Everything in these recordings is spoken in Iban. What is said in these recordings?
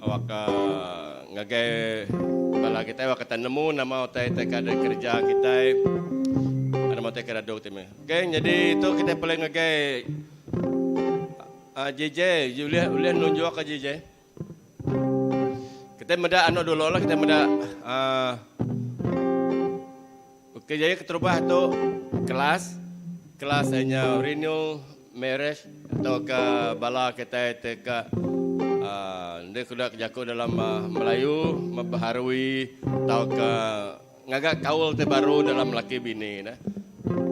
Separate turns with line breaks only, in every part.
Awakka ngagai bala kitai awakka kitai nemu nama utai ti ka dikereja kitai nama utai ke dadu ti meh. Okey nyadi tu kitai pelai ngagai aaa JJ ulih ulih nunjuk ka JJ. Kitai meda anu dulu lah kitai meda aaa okey jadi keterubah tu kelas kelas inya renew marriage atau ke bala kitai ti ka aaa enda ku dak jaku dalam Melayu membaharui tauka ngaga kaul ti baru dalam laki bini ne.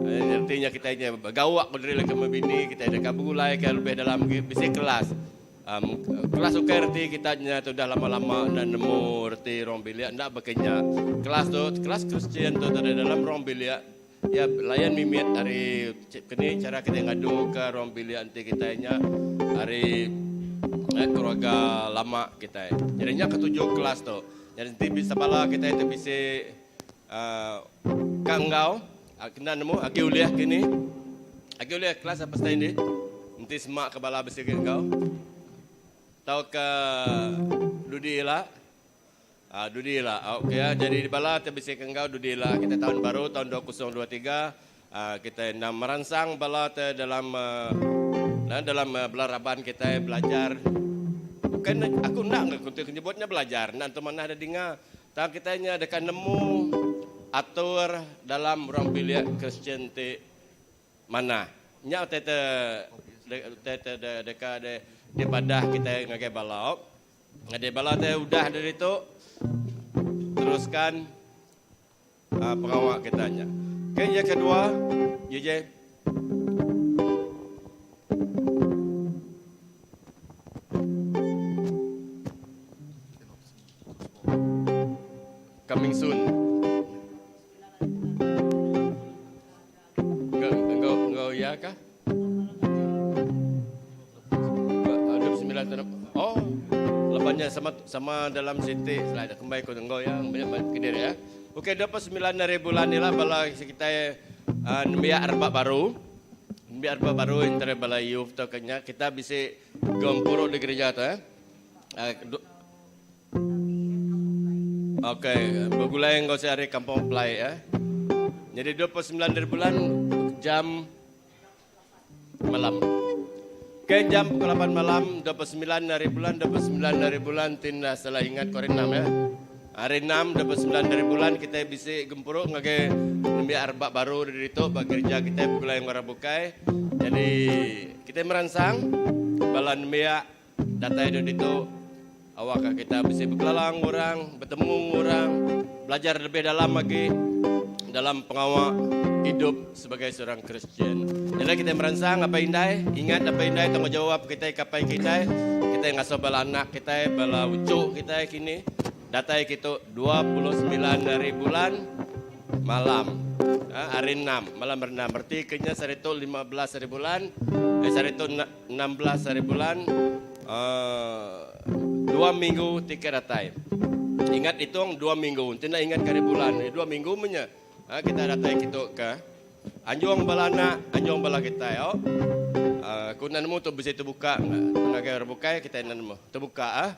Reti nya kitai nya begawa bediri laki bini kitai deka begulai ke lebih dalam agi bisi kelas. Um kelas ukai reti kita nya tu udah lama-lama enda nemu reti ruang bilik enda baka nya. Kelas tu kelas Kristian tu tadi dalam ruang bilik iya layan mimit ari keni chara kitai ngadu ka ruang bilik enti kitai nya ari keluarga lama kitai. Jadi nya ketuju kelas tu. Jadi enti bisi bala kitai ti bisi uhh ka enggau kena nemu agi ulih kini. Agi ulih kelas apa stai indi enti sema ke bala bisi agi enggau tauka dudi ila uhh dudi ila ok jadi bala ti bisi ke enggau dudi ila kita taun baru taun 2023 uhh kitai endang meransang bala te dalam uhh dalam bala raban kitai belajar bukan aku enda ke nyebut nya belajar enda tentu manah da dinga tang kitai nya deka nemu atur dalam ruang bilik Kristian ti Manah. Nya utai te utai te deka dipadah kitai ngagai bala. Ngagai bala te udah dari tu teruskan uh, pengawa kita nya. Okey, yang kedua, JJ. Coming soon. Enggau enggau enggau iya kah? 29 tahun. Oh. Lepas nya sama sama dalam siti slide kembai ko enggau iya banyak kedir ya. Okey 29 hari bulan ni lah bala kitai uh, nembiak rebak baru. Nembiak rebak baru antara bala youth tu kenya kita bisi gempuru di gereja tu eh. Uh, Okey, begulai enggau saya ari Kampung Plai eh. Jadi 29 dari bulan jam malam. Okey, jam pukul 8 malam 29 dari bulan 29 dari bulan tinda salah ingat ko hari 6 ya. Hari 6 29 dari bulan kita bisi gempuru ngagai nembiak rebak baru dari ditu ba gereja kita begulai enggau orang bukai. Jadi kita meransang bala nembiak Datai dulu ditu, awakka kita bisi bekelala enggau orang, betemu enggau orang, belajar lebih dalam agi dalam pengawa idup sebagai seorang Kristian. Nya alai kitai meransang apai indai, ingat apai indai tanggungjawab kitai ke apai kitai, kitai ngasuh bala anak kitai, bala uchu kitai kini datai kitu 29 hari bulan malam hari enam, malam hari enam. Reti ke nya sehari tu 15 hari bulan, eh sehari tu 16 hari bulan dua minggu ti ke datai. Ingat itung dua minggu. Enti enda ingat ke hari bulan, dua minggu meh nya kita datai kitu ke anjung bala anak, anjung bala kitai au. Ku enda nemu tu bisi tebuka ngagai orang bukai kitai enda nemu. Tebuka ah.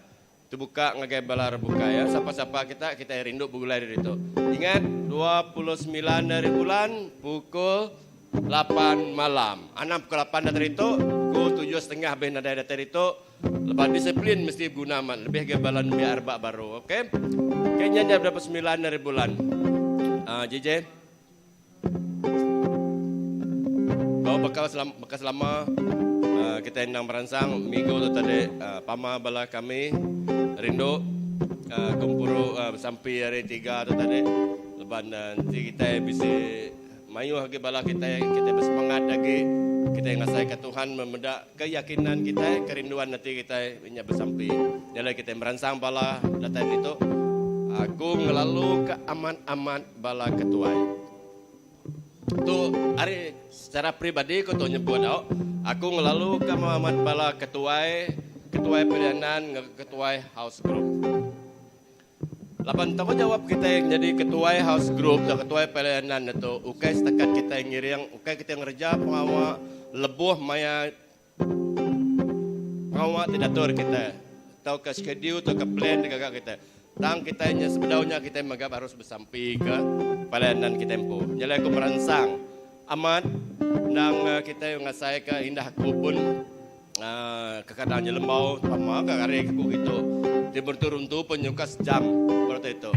Tebuka ngagai bala orang bukai ya. Sapa-sapa kita, kitai rindu begulai diri tu. Ingat 29 hari bulan pukul 8 malam. Anang pukul 8 datai ditu, pukul tujuh setengah beh nadai datai ditu. Lepas disiplin mesti beguna amat lebih agi bala nembiak rebak baru. Okey. Okey nya nya 29 hari bulan. Uh, JJ. Bau bakal selama, bakal selama uh, kita endang meransang minggu tu tadi uh, pama bala kami rindu uh, gempuru uh, besampi hari tiga tu tadi leban uh, nanti kita bisi mayuh agi bala kita kita bersemangat lagi kita ngasai ke Tuhan memeda keyakinan kita kerinduan ati kita nya besampi. Nya kita meransang bala datai ditu aku ngelalu ke amat-amat Bala ketuai. Tu ari secara peribadi ku tu nyebut au. Aku ngelalu ke amat bala ketuai, ketuai pelayanan enggau ketuai house group. Laban tanggungjawab kitai nyadi ketuai house group tauka ketuai pelayanan ditu ukai setakat kitai ngiring, ukai kitai ngereja pengawa lebuh maya Pengawa ti diatur kitai. tauka schedule tauka plan digaga kitai. Tang kitai nya sebedau nya kitai mega harus besampi ke pelayanan kitai empu. Nya alai aku meransang amat endang kitai ngasaika indah aku pun kekadang nya lembau pama ga ari aku kitu ti beruntu-runtu pun nyuka sejam bereti tu.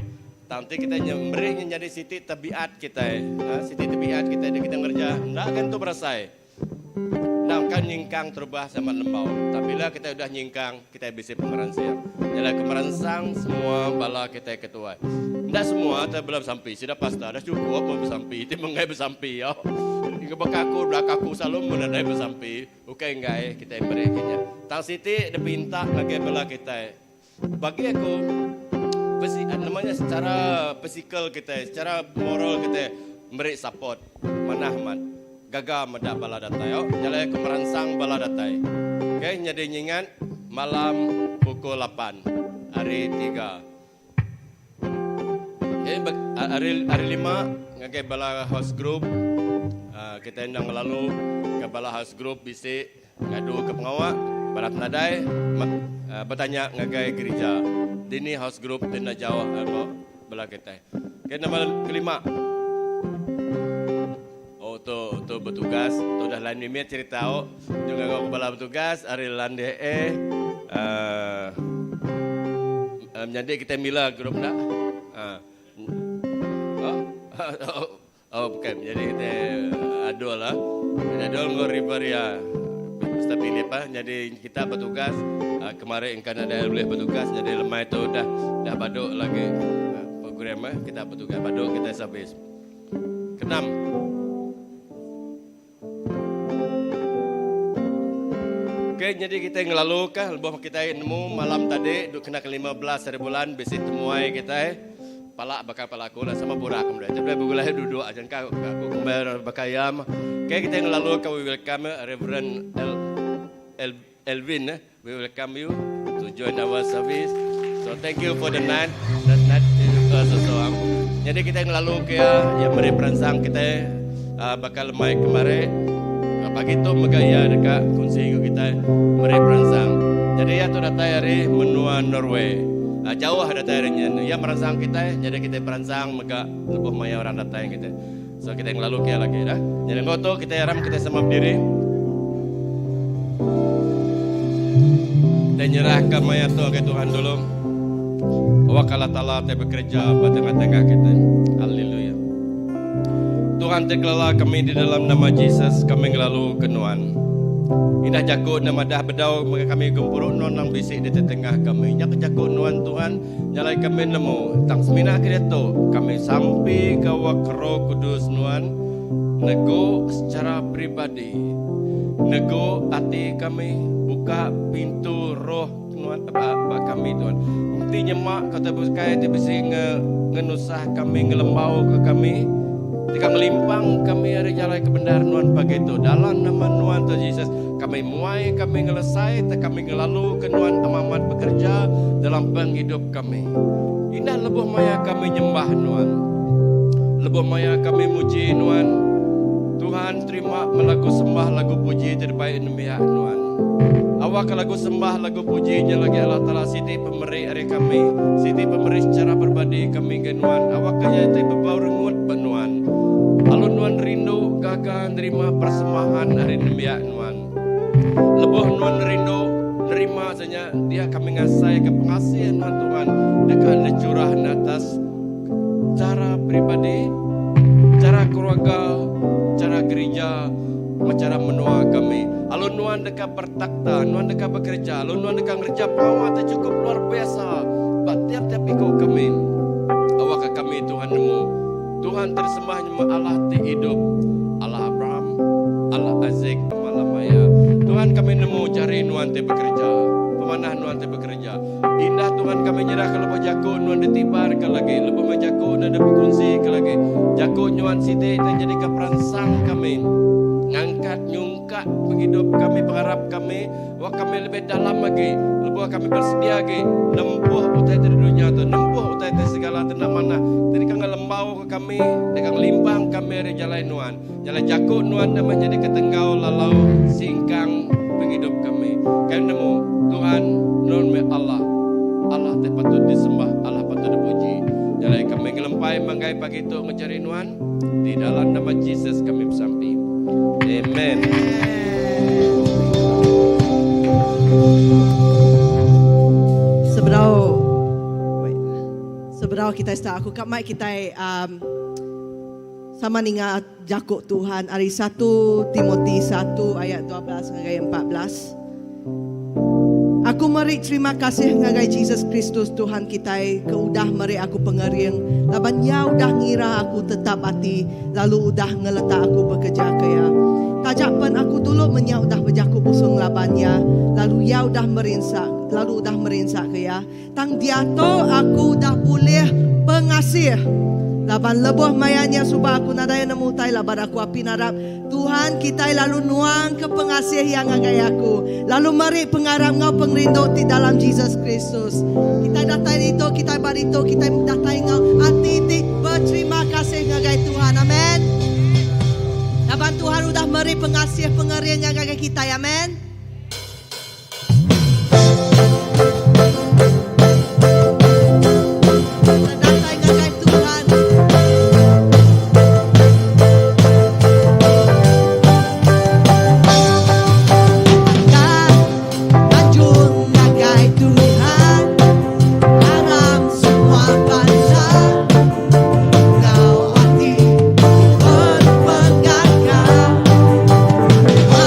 Tang ti kitai nya meri nya nyadi siti tabiat kitai siti tabiat kitai deh kitai ngereja enda ga entu berasai. Endang ka nyingkang terubah sama lembau. Tang bila kitai udah nyingkang, kitai bisi pemeransing. Nya alai ke meransang semua bala kitai ke tuai. Enda semua te bela besampi. Sida pastor dah chukup mun besampi. Ti menggai besampi yo. Ke baka aku belaka aku selalu mun nadai besampi. Ukai enggai kitai meri ke nya. Tang siti dipinta ngagai bala kitai. Bagi aku pesi nama nya secara physical kitai secara moral kitai meri support manah amat gaga meda bala datai au nya alai aku meransang bala datai okay nyadi nyingat malam pukul lapan hari tiga okay hari hari lima ngagai bala house group uhh kitai endang lalu ke bala house group bisi. Ngadu ke pengawa bala penadai betanya ngagai gerija dini house group ti enda jauh enggau bala kitai. Okay nama kelima. Oh tu tu betugas tu dah lain mimit cerita au tu ngagau ke bala betugas ari landih A uhh menyadi kitai mila group enda uhh. Oh bukan jadi kita adul lah. Adul enggau river iya. Pastor Philip ah jadi kita bertugas kemari engka nadai ulih bertugas jadi lemai tu dah dah badu lagi program ah kita bertugas badu kita service. Kenam. Okey jadi kita ngelalu kah lebuh kita nemu malam tadi duk kena ke 15 hari bulan bisi temuai kita pala baka pala aku lah sama burak aku meda. Tapi begulai duduk aja engka aku kembar baka iya. Okey kita ngelalu ka we welcome Reverend El, El, Elvin eh. We welcome you to join our service. So thank you for the night. That night uh, seseorang. Jadi kita ngelalu ke ya, yang meri peransang kita uh, bakal lemai kemari. Uh, pagi tu mega ia dekat kongsi dengan kita meri peransang. Jadi ia tu datai dari menua Norway. Uh, jauh datai dari nya. Ia meransang kita, jadi kita peransang mega lebuh maya orang datai kita. So kita ngelalu ke lagi dah. Jadi enggau tu kita aram kita sama berdiri. Kita nyerahkan maya tu ke Tuhan dulu. Awak Allah Ta'ala te bekerja ba tengah-tengah kita. Haleluya. Tuhan te kelala kami di dalam nama Jesus kami ngelalu ke nuan. Indah jaku nama dah bedau mega kami gempuru nuan nang bisi di tengah kami. Nya ke jaku nuan Tuhan Nya alai kami nemu, tang semina ke diatu, kami sampi ke wak Roh Kudus Nuan negu secara peribadi, negu ati kami, buka pintu roh Nuan ba kami Tuhan. Enti nyema ke utai bukai ti bisi nge ngenusah kami, ngelembau ke kami, deka ngelimpang kami ari jalai ke bendar Nuan pagi tu, dalam nama Nuan Tuhan Jesus, Kami muai, kami ngelesai, tang kami ngelaluka Nuan amat bekereja dalam pengidup kami. Indah lebuh maya kami nyembah Nuan. Lebuh maya kami muji Nuan. Tuhan terima meh lagu sembah lagu puji ti dibai nembiak Nuan. Awakka lagu sembah lagu puji nya lagi Allah Taala siti pemeri ari kami, siti pemeri secara peribadi kami ngagai Nuan. Awakka iya ti bebau rengut ba Nuan. Lalu Nuan rindu gaga nerima persembahan ari nembiak Nuan. Lebuh Nuan rindu nerima senya, dia kami ngasaika pengasih Nuan Tuhan deka necurah atas chara peribadi, chara keluarga, chara gerija, enggau chara menua kami. Lalu Nuan deka bertakhta, Nuan deka bekereja, lalu Nuan deka ngereja pengawa ti chukup luar biasa ba tiap-tiap iku kami. Awakka kami Tuhan nemu, Tuhan ti disembah nyema Allah ti idup, Allah Abraham, Allah Isaac, Allah Maya. Tuhan kami nemu jari Nuan ti bekereja, pemanah Nuan ti bekereja. Indah Tuhan kami nyerahka lebuh jaku Nuan ditibarka lagi, lebuh meh jaku Nuan dipekunsika lagi. Jaku nyuan siti ti nyadika peransang kami ngangkat nyungkak pengidup kami, pengarap kami, wak kami lebih dalam agi lebuh kami bersedia agi nempuh utai ti di dunya tu, nempuh utai ti segala ti enda manah ti deka ngelembauka kami, deka ngelimpang kami ari jalai Nuan. Jalai jaku Nuan nya meh nyadika tenggau lalau singkang pengidup kami. Kami nemu, Tuhan, Nuan meh Allah. ti patut disembah, Allah patut dipuji. Nya alai kami ngelempai manggai pagi tu ngejari nuan, di dalam nama Jesus kami besampi. Amen.
Sebedau wait. Sebedau kitai start aku ka mai kitai um, sama ninga jaku Tuhan ari satu Timoti satu ayat 12 ngagai 14. Aku meri terima kasih ngagai Jesus Kristus Tuhan kitai ke udah meri aku pengering laban Iya udah ngira aku tetap ati lalu udah ngeletak aku bekereja ke Iya. Taja pen aku dulu menya udah bejaku busung ngelaban Iya lalu Iya udah merinsa lalu udah merinsa ke Iya, Tang diatu aku udah bulih pengasih. Laban lebuh maya nya suba aku nadai nemu utai laban aku api narap Tuhan kitai lalu nuangka pengasih Iya ngagai aku lalu meri pengarap enggau pengerindu ti dalam Jesus Kristus. Kitai datai ditu, kitai ba ditu, kitai datai enggau ati ti beterima kasih ngagai Tuhan. Amen. Laban Tuhan udah meri pengasih pengering ngagai kitai. Amen. Kita datai ngagai Tuhan. Kita nganjung ngagai Tuhan aram semua bansa enggau ati ti berpengaga. Terima.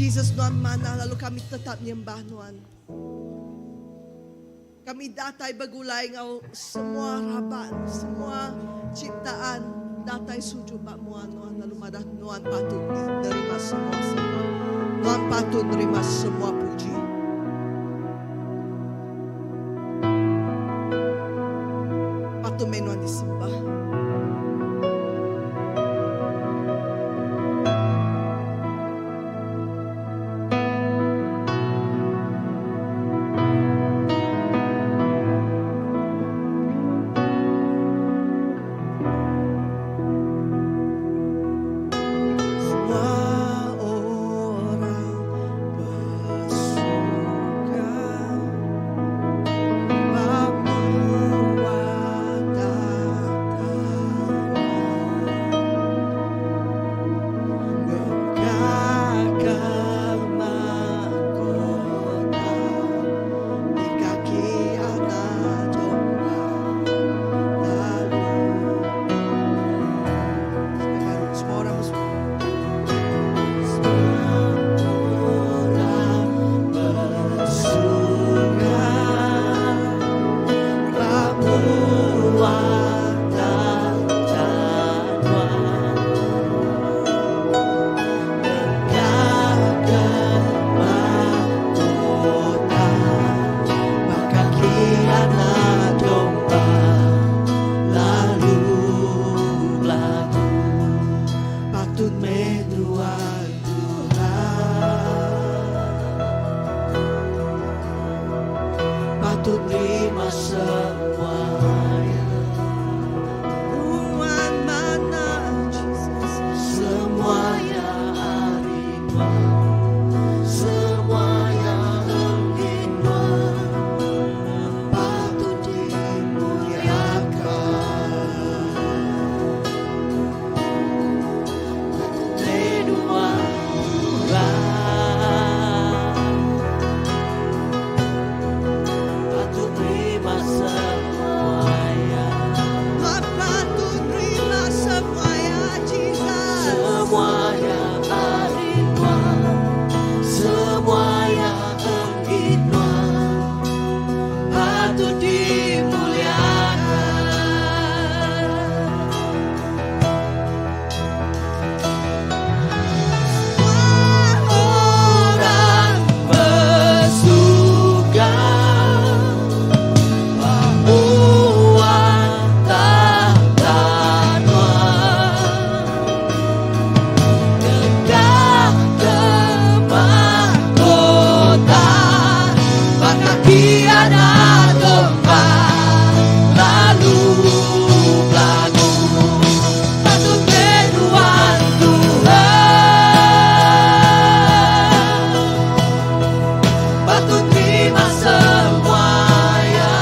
Jesus nuan manah lalu kami tetap nyembah nuan. Kami datai begulai enggau semua raban, semua ciptaan datai sujud ba mua nuan lalu madah nuan patut nerima semua sembah. Nuan patut nerima semua puji. Patut meh nuan disembah. Semua orang besuka ba mua Patut terima semuanya. Tuhan mana Jesus.
Semuanya ari Nuan, semuanya enggi Nuan, patut dimuliakan. Patut Nuan Tuhan, patut terima semuanya.
Tuhan patut terima semuanya Jesus.
Semuanya ari Nuan, semuanya enggi Nuan, patut dimuliakan. Orang bersuka ba mua takhta Nuan, Ngengkah ke mahkota ba kaki Anak Domba, lalu belagu patut Nuan Tuhan, patut terima semuanya.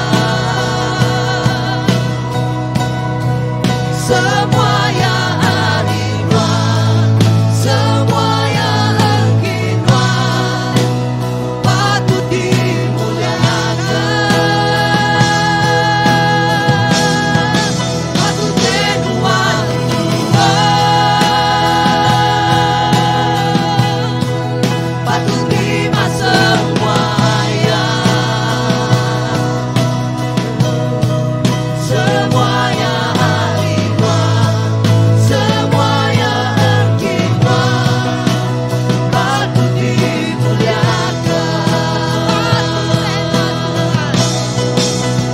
Semuanya ari Nuan, semuanya enggi Nuan, patut dimuliakan. Patut Nuan Tuhan, patut terima semuanya. Semuanya ari Nuan, semuanya enggi Nuan, patut dimuliakan.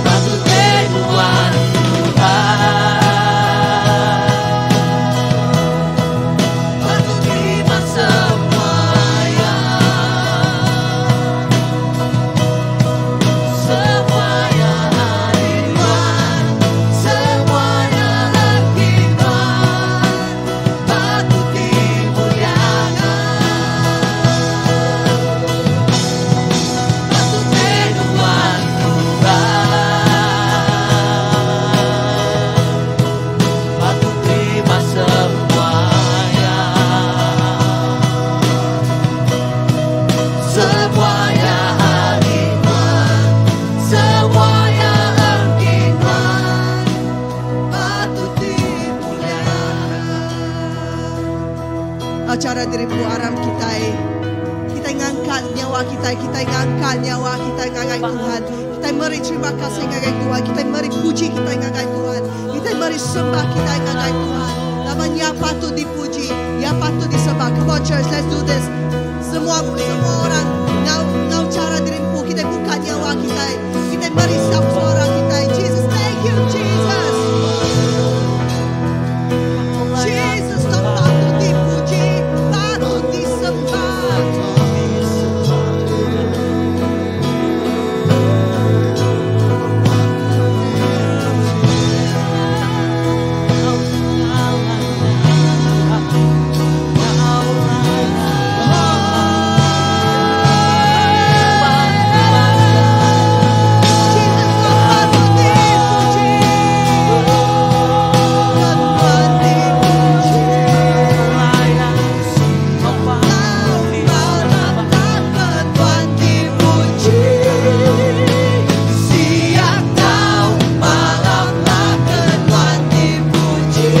Patut Nuan Tuhan, patut terima semuanya. Semuanya ari Nuan, semuanya enggi Nuan, patut dimuliakan. Patut Nuan Tuhan, patut terima semuanya. Semuanya ari Nuan, semuanya enggi Nuan, patut dimuliakan.
Acara diripu aram kita. Kitai ngangkat nyawa kitai, kitai ngangkat nyawa kitai ngagai Tuhan. Kitai meri terima kasih ngagai Tuhan, kitai meri puji kitai ngagai Tuhan. Kitai meri sembah kitai ngagai Tuhan. Laban Iya patut dipuji, Iya patut disembah. Come on church, let's do this. Semua semua orang ngau ngau cara diri empu kitai buka nyawa kitai. Kitai meri sap suara kitai. Jesus, thank you Jesus. Jesus tu patut dipuji, patut disembah. Jesus tu patut dipuji. Tuhan dipuji. Tuhan dipuji. Siang kau malamlah Tuhan dipuji.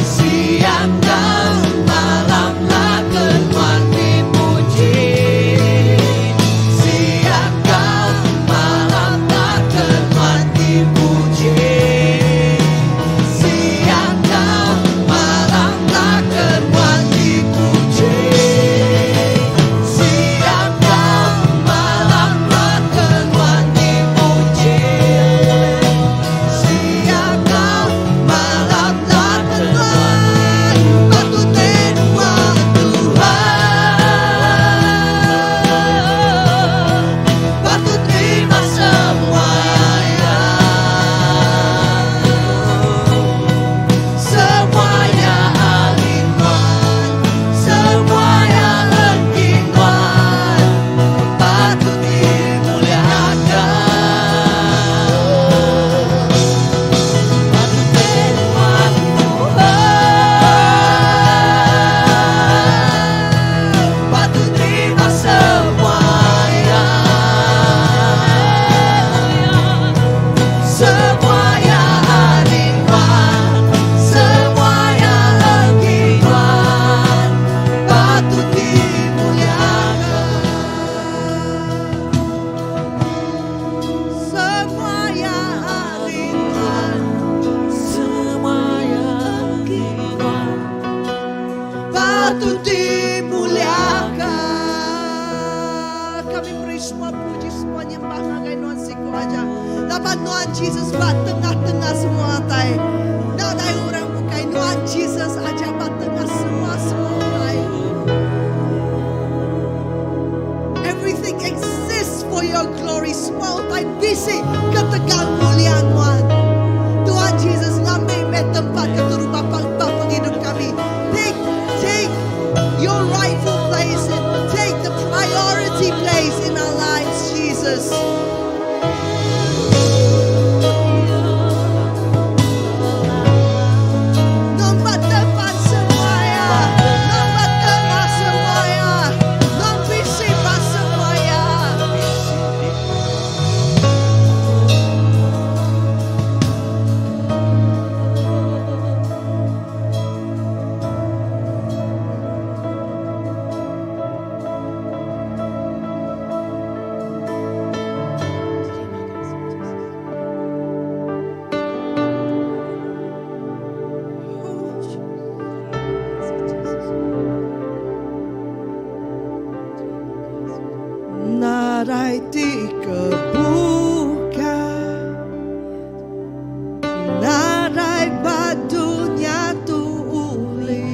Siang kau malamlah Tuhan dipuji. Siang kau malamlah Tuhan dipuji. Siang kau malamlah Tuhan dipuji. Siang kau malamlah Tuhan dipuji. Siang kau malamlah Tuhan patut Tuhan Tuhan patut terima semuanya. Semuanya aliman, semuanya engkinuan, patut dimuliakan. Patut terima Tuhan, patut terima semuanya. Semuanya aliman, semuanya engkinuan, patut dimuliakan. Semuanya aliman,
Semuanya engkinuan,
patut dimuliakan. Kami beri semua puji, semua nyembah ngagai Nuan siku aja. Dapat Nuan Jesus ba tengah-tengah semua tai. Nadai orang bukai Nuan Jesus aja ba tengah semua semua tai. Everything exists for your glory. Semua utai bisi ketegal mulia Tuhan. Tuhan Jesus ngambil meh tempat keterubah ba pengidup kami. Take, take your rightful place and take the priority place in our lives, Jesus. Nombor tempat semuanya. Nombor tengah semuanya. Nombor bisi semuanya. Nadai ti kebuka Nadai batu nyatu uli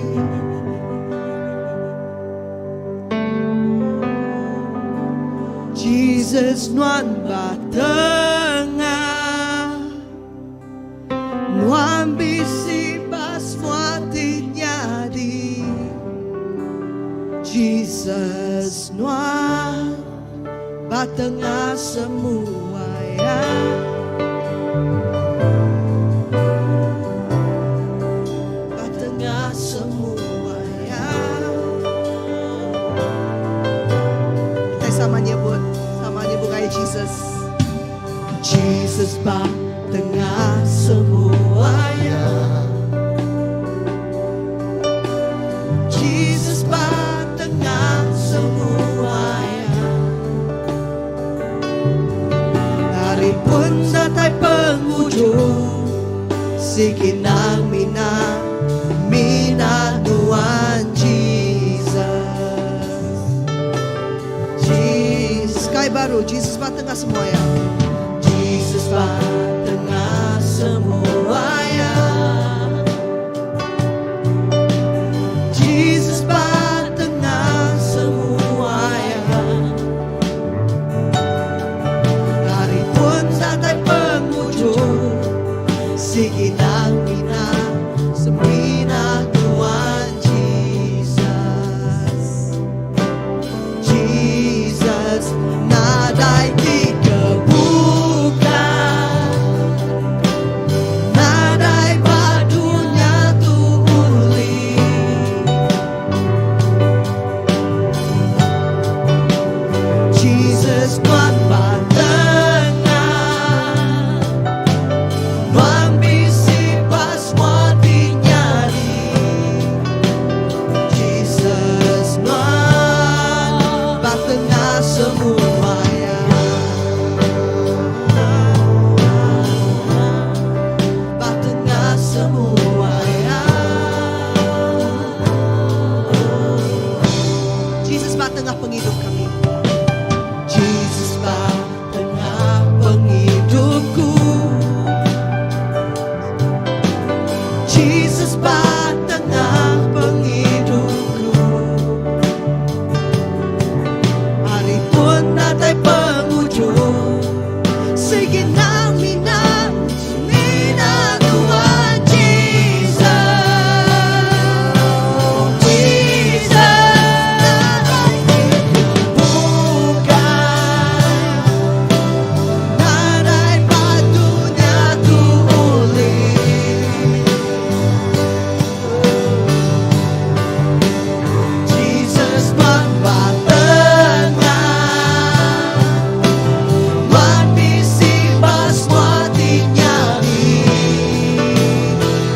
Jesus nuan batengah Nuan bisi bas muati nyadi Jesus nuan batengah semua ya Batengah semua ya Kita sama nyebut sama nyebut kayak Jesus Jesus batengah semuanya Jesus batengah. baru Jesus ba tengah semua ya.
Jesus ba tengah semua ya. Jesus ba tengah semua ya. Hari pun datai pengujung Sigi nang mina Semina Tuhan Jesus Jesus nadai ti kebukai Nadai ba dunya tu ulih Jesus nuan ba tengah Nuan bisi ba semua ti nyadi Jesus nuan ba tengah semua ya Ba tengah semua ya
Jesus ba tengah pengidup kami.
Jesus ba tengah pengidupku Jesus ba tengah pengidupku Hari pun datai pengujung Sigi nang mina Mina Tuhan Jesus Jesus Nadai bukai Nadai ba dunya tu ulih Jesus nuan ba tengah Nuan bisi ba semua ti nyadi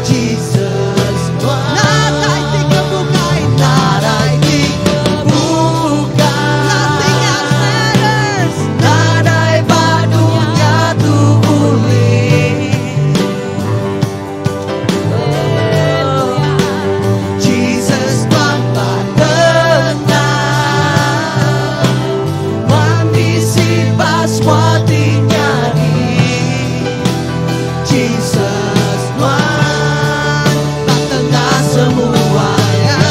Jesus nuan
Nadai ti kebukai
Nadai ti kebukai
Nothing else matters.
Nadai ba dunya tu ulih Jesus nuan ba tengah Nuan bisi ba semua ti nyadi Jesus nuan ba tengah semua ya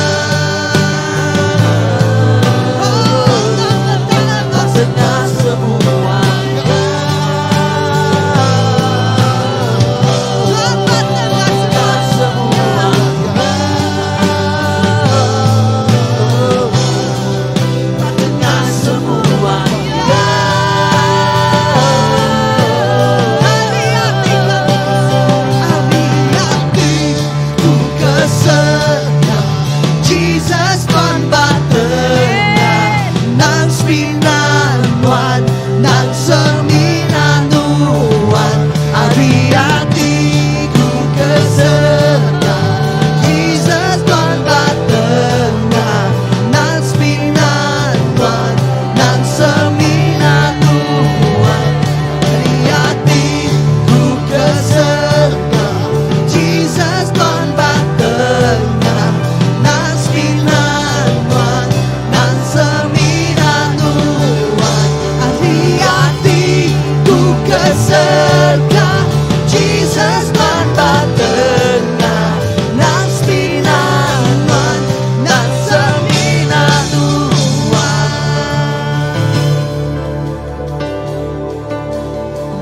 Ba tengah semua ya
Nuan ba tengah semua.
Ba tengah semua ya
Ari ati kami
Ari ati ku kesenang Jesus nuan ba tengah Nang semina nuan Nang semina nuan Ari ati ku kesenang Jesus nuan ba tengah Nang semina nuan Nang semina nuan Ari ati ku kesenang Jesus nuan ba tengah Nang semina nuan Nang semina nuan Ari ati ku kesenang Jesus nuan ba tengah Nang semina nuan Nang semina nuan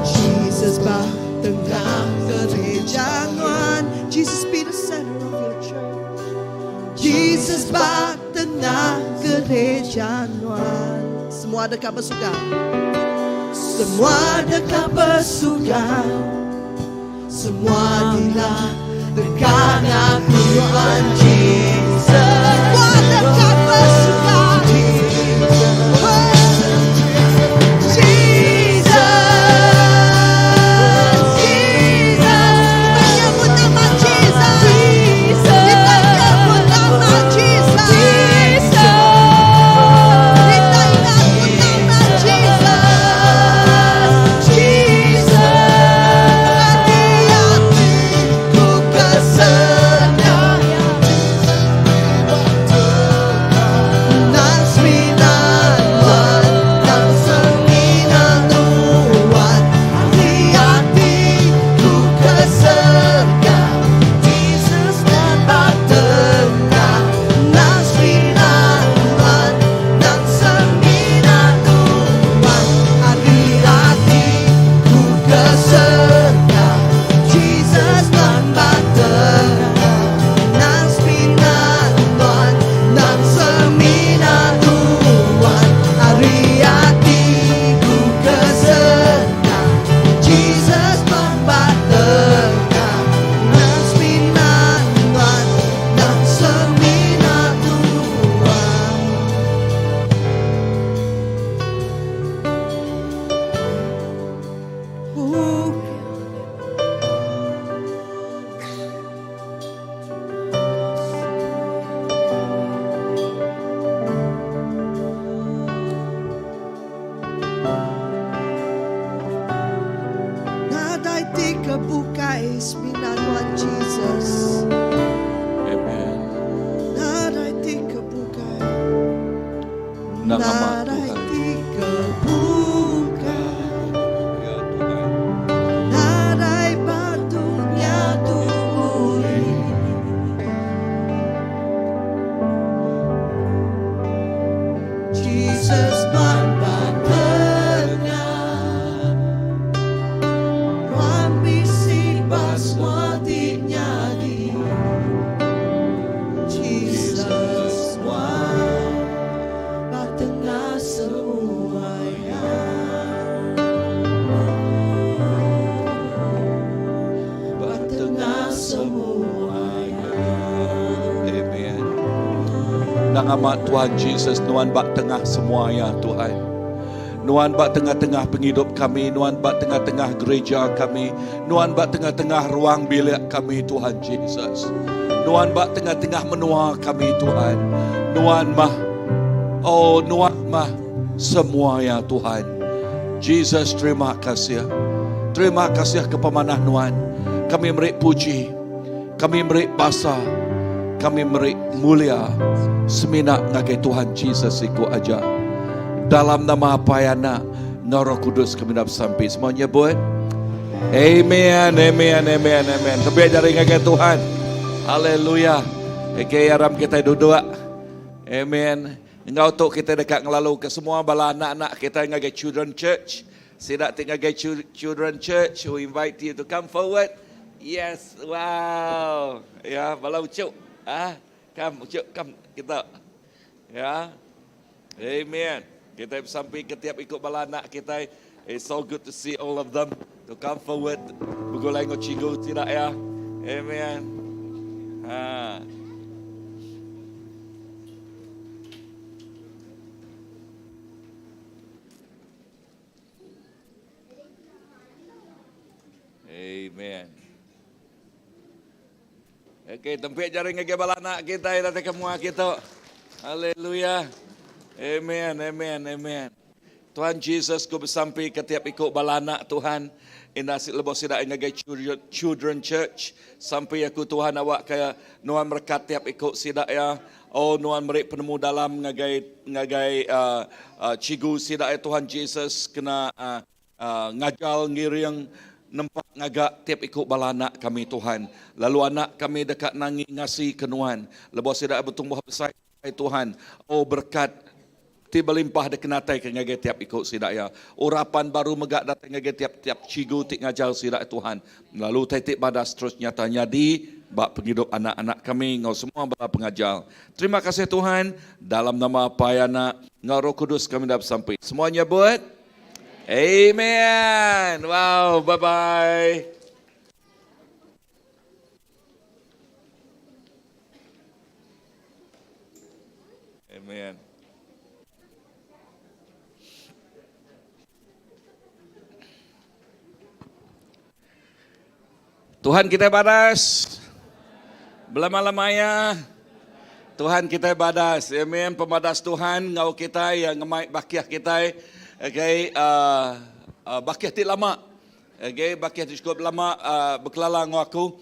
Jesus ba tengah gereja nuan. Jesus be the center of your church. Jesus ba tengah gereja nuan. Semua deka besugang.
Semua deka besugang Semua dilah deka ngaku Tuhan Jesus
Semua deka besugang. Jesus, Jesus. Kita nyebut nama Jesus. Kita nyebut nama Jesus. Kita nyebut nama Jesus. Jesus.
Ari ati ku kesenang.
Nang amat
Nadai
Tuhan.
ti ke bukai.
Ya Tuhan.
Nadai patut nyatu ulih. Jesus nuan ba tengah. Nuan bisi ba semua ti nyadi. Jesus nuan ba tengah semua ya. Ba tengah semua ya.
Amen. Nang amat Tuhan Jesus nuan ba tengah semua ya Tuhan. Nuan ba tengah-tengah penghidup kami, nuan ba tengah-tengah gereja kami, nuan ba tengah-tengah ruang bilik kami Tuhan Jesus. Nuan ba tengah-tengah menua kami Tuhan. Nuan mah oh nuan mah semua ya Tuhan. Jesus terima kasih. Terima kasih ke pemanah nuan. Kami meri puji. Kami meri basa. Kami meri mulia. Semina ngagai Tuhan Jesus iku aja. Dalam nama Apai Anak, ngau Roh Kudus kami dah sampai. Semuanya buat. Amen, amen, amen, amen. Tepuk jari ngagai Tuhan. Haleluya. Okay, aram kita duduk. Amen. Engau tu kita dekat ngelalu ke semua bala anak-anak kita ngagai Children Church. Sidak ngagai Children Church who invite you to come forward. Yes, wow. Ya, bala ucuk. Ah, come ucuk, come kita. Ya. Amen. Kita sampai ke tiap ikut bala anak kita. It's so good to see all of them to come forward. Begulai ngau cigu tidak ya. Amen. Ha. Amen. Okey, tempat jari ngagai bala anak kita datang ke mua kita. Haleluya. Amen, amen, amen. Tuhan Jesus ku bersampai ke tiap ikut bala anak Tuhan. Ina si lebo sida ngagai children church sampai aku Tuhan awak ke nuan berkat tiap ikut sida ya. Oh nuan meri penemu dalam ngagai ngagai cigu sida ya Tuhan Jesus kena ngajal ngiring nempak ngagak tiap ikut bala anak kami Tuhan. Lalu anak kami dekat nangi ngasi kenuan. Lebo sida bertumbuh besar Tuhan. Oh berkat ti berlimpah de kenatai ke ngagai tiap ikut sida ya. Urapan baru megak datang ngagai tiap-tiap cigu ti ngajar sida Tuhan. Lalu titik badas terus nyata nyadi bak penghidup anak-anak kami ngau semua bala pengajar. Terima kasih Tuhan dalam nama Apai Anak ngau Roh Kudus kami dah sampai. Semuanya buat Amen. Wow, bye-bye. Amen. Tuhan kita badas. Belama-lamanya. Tuhan kita badas. Amen. Pemadas Tuhan ngau kita yang ngemai bakiah kita. Okay, bakiah ti lama. Okay, bakiah ti cukup lama berkelala ngau aku.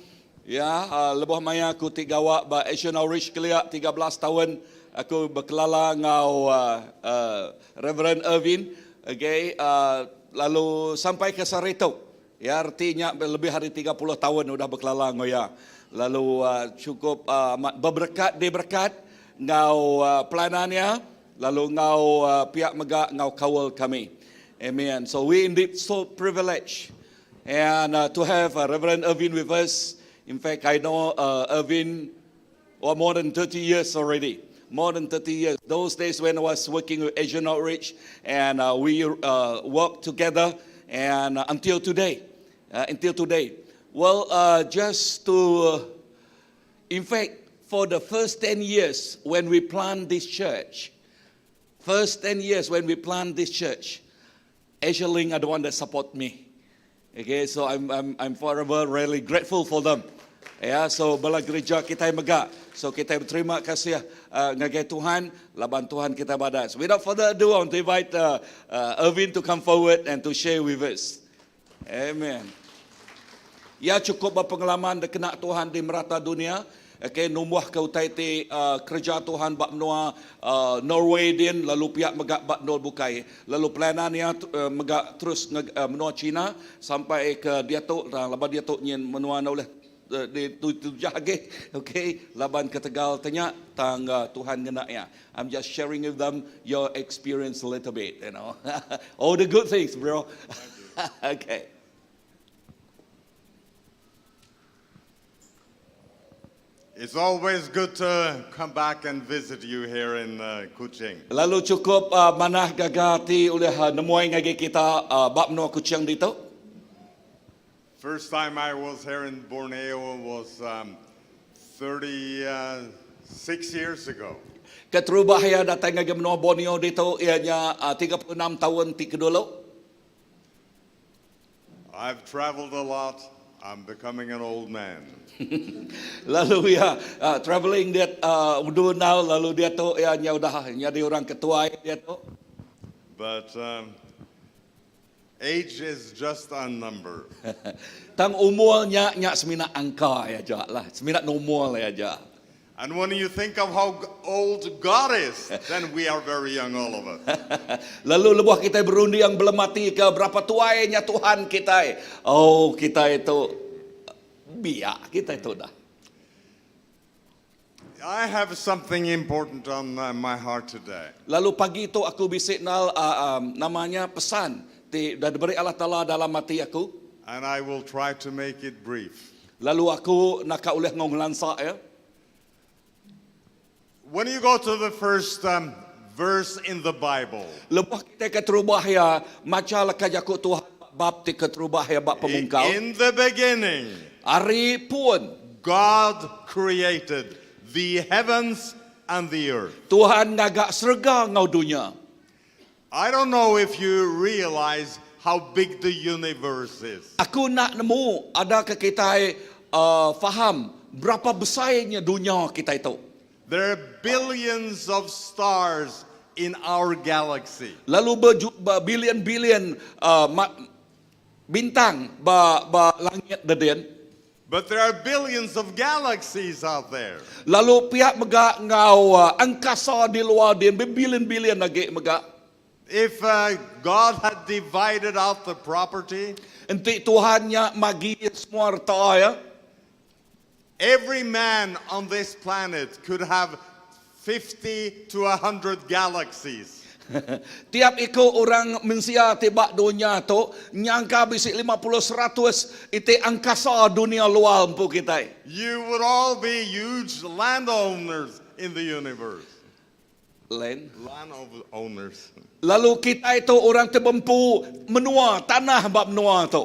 Ya, lebuh maya aku ti gawak ba Asian Outreach kelia 13 tahun aku berkelala ngau Reverend Irvin. Okay, lalu sampai ke Sarito. Ya, artinya lebih hari 30 tahun udah berkelala ngau ya. Lalu cukup berberkat diberkat ngau pelanannya, lalu ngau pihak megak ngau kawal kami. Amen. So we indeed so privileged and to have Reverend Irvin with us. In fact, I know Irvin well, more than 30 years already. More than 30 years. Those days when I was working with Asian Outreach and we worked together and until today. Until today. Well, just to, in fact, for the first 10 years when we planned this church, first 10 years when we planned this church, Asia Link are the one that support me. Okay, so I'm forever really grateful for them. Ya, so bala gereja kita megak. So kita berterima kasih ngagai Tuhan, laban Tuhan kita badas. Without further ado, I want to invite Irvin to come forward and to share with us. Amen. Ya cukup berpengalaman kena Tuhan di merata dunia. Okay, numbuh ke utai ti uh, kerja Tuhan ba menua uh, Norway din lalu pihak mega ba nol bukai. Lalu pelayanan ia uh, mega terus nge, uh, menua China sampai ke dia tu laban dia tu nyin menua na oleh di tujah agi okay laban ke Tegal tanya tang uh, Tuhan ngena ya. I'm just sharing with them your experience a little bit, you know. All the good things, bro. Okay.
It's always good to come back and visit you here in uh, Kuching.
Lalu cukup uh, manah gaga ti oleh uh, nemuai ngagi kita uh, bab menua Kuching ditu.
First time I was here in Borneo was 36 years ago.
Keterubah ya datang ngagi menua Borneo ditu ianya uh, 36 tahun ti kedulu.
I've traveled a lot. I'm becoming an old man.
Lalu ya uh, traveling dia uh, udu now lalu dia tu ya nya udah jadi orang ketua dia tu.
But age is just a number.
Tang umurnya nya semina angka ya aja lah, semina nomor ya aja.
And when you think of how old God is, then we are very young, all of us.
Lalu lebuh kita berundi yang belum mati ke berapa tuainya Tuhan kita. Oh, kita itu biak kita itu dah.
I have something important on my heart today.
Lalu pagi itu aku bisik nal uh, um, namanya pesan ti dah diberi Allah Taala dalam mati aku.
And I will try to make it brief.
Lalu aku nak oleh ngong lansa ya.
When you go to the first verse in the Bible,
Lepas kita ke terubah ya, maca leka jaku Tuhan bab ti keterubah ya bab pemungkal.
in the beginning,
Ari pun
God created the heavens and the earth.
Tuhan ngagak serga ngau dunia.
I don't know if you realize how big the universe is.
Aku nak nemu ada ke kita faham berapa besarnya dunia kita itu.
There are billions of stars in our galaxy.
Lalu berbilion-bilion bintang ba, ba langit deden.
But there are billions of galaxies out there.
Lalu pihak mega ngau angkasa di luar din berbilion-bilion lagi mega.
If God had divided out the property,
Enti Tuhannya magi semua harta ya.
Every man on this planet could have 50 to 100 galaxies.
Tiap ikut orang mensia tibak dunia tu nyangka bisik 50 100 ite angkasa dunia luar empu kita.
You would all be huge landowners in the universe.
Land.
Landowners.
Lalu kita itu orang terbempu menua tanah bab menua tu.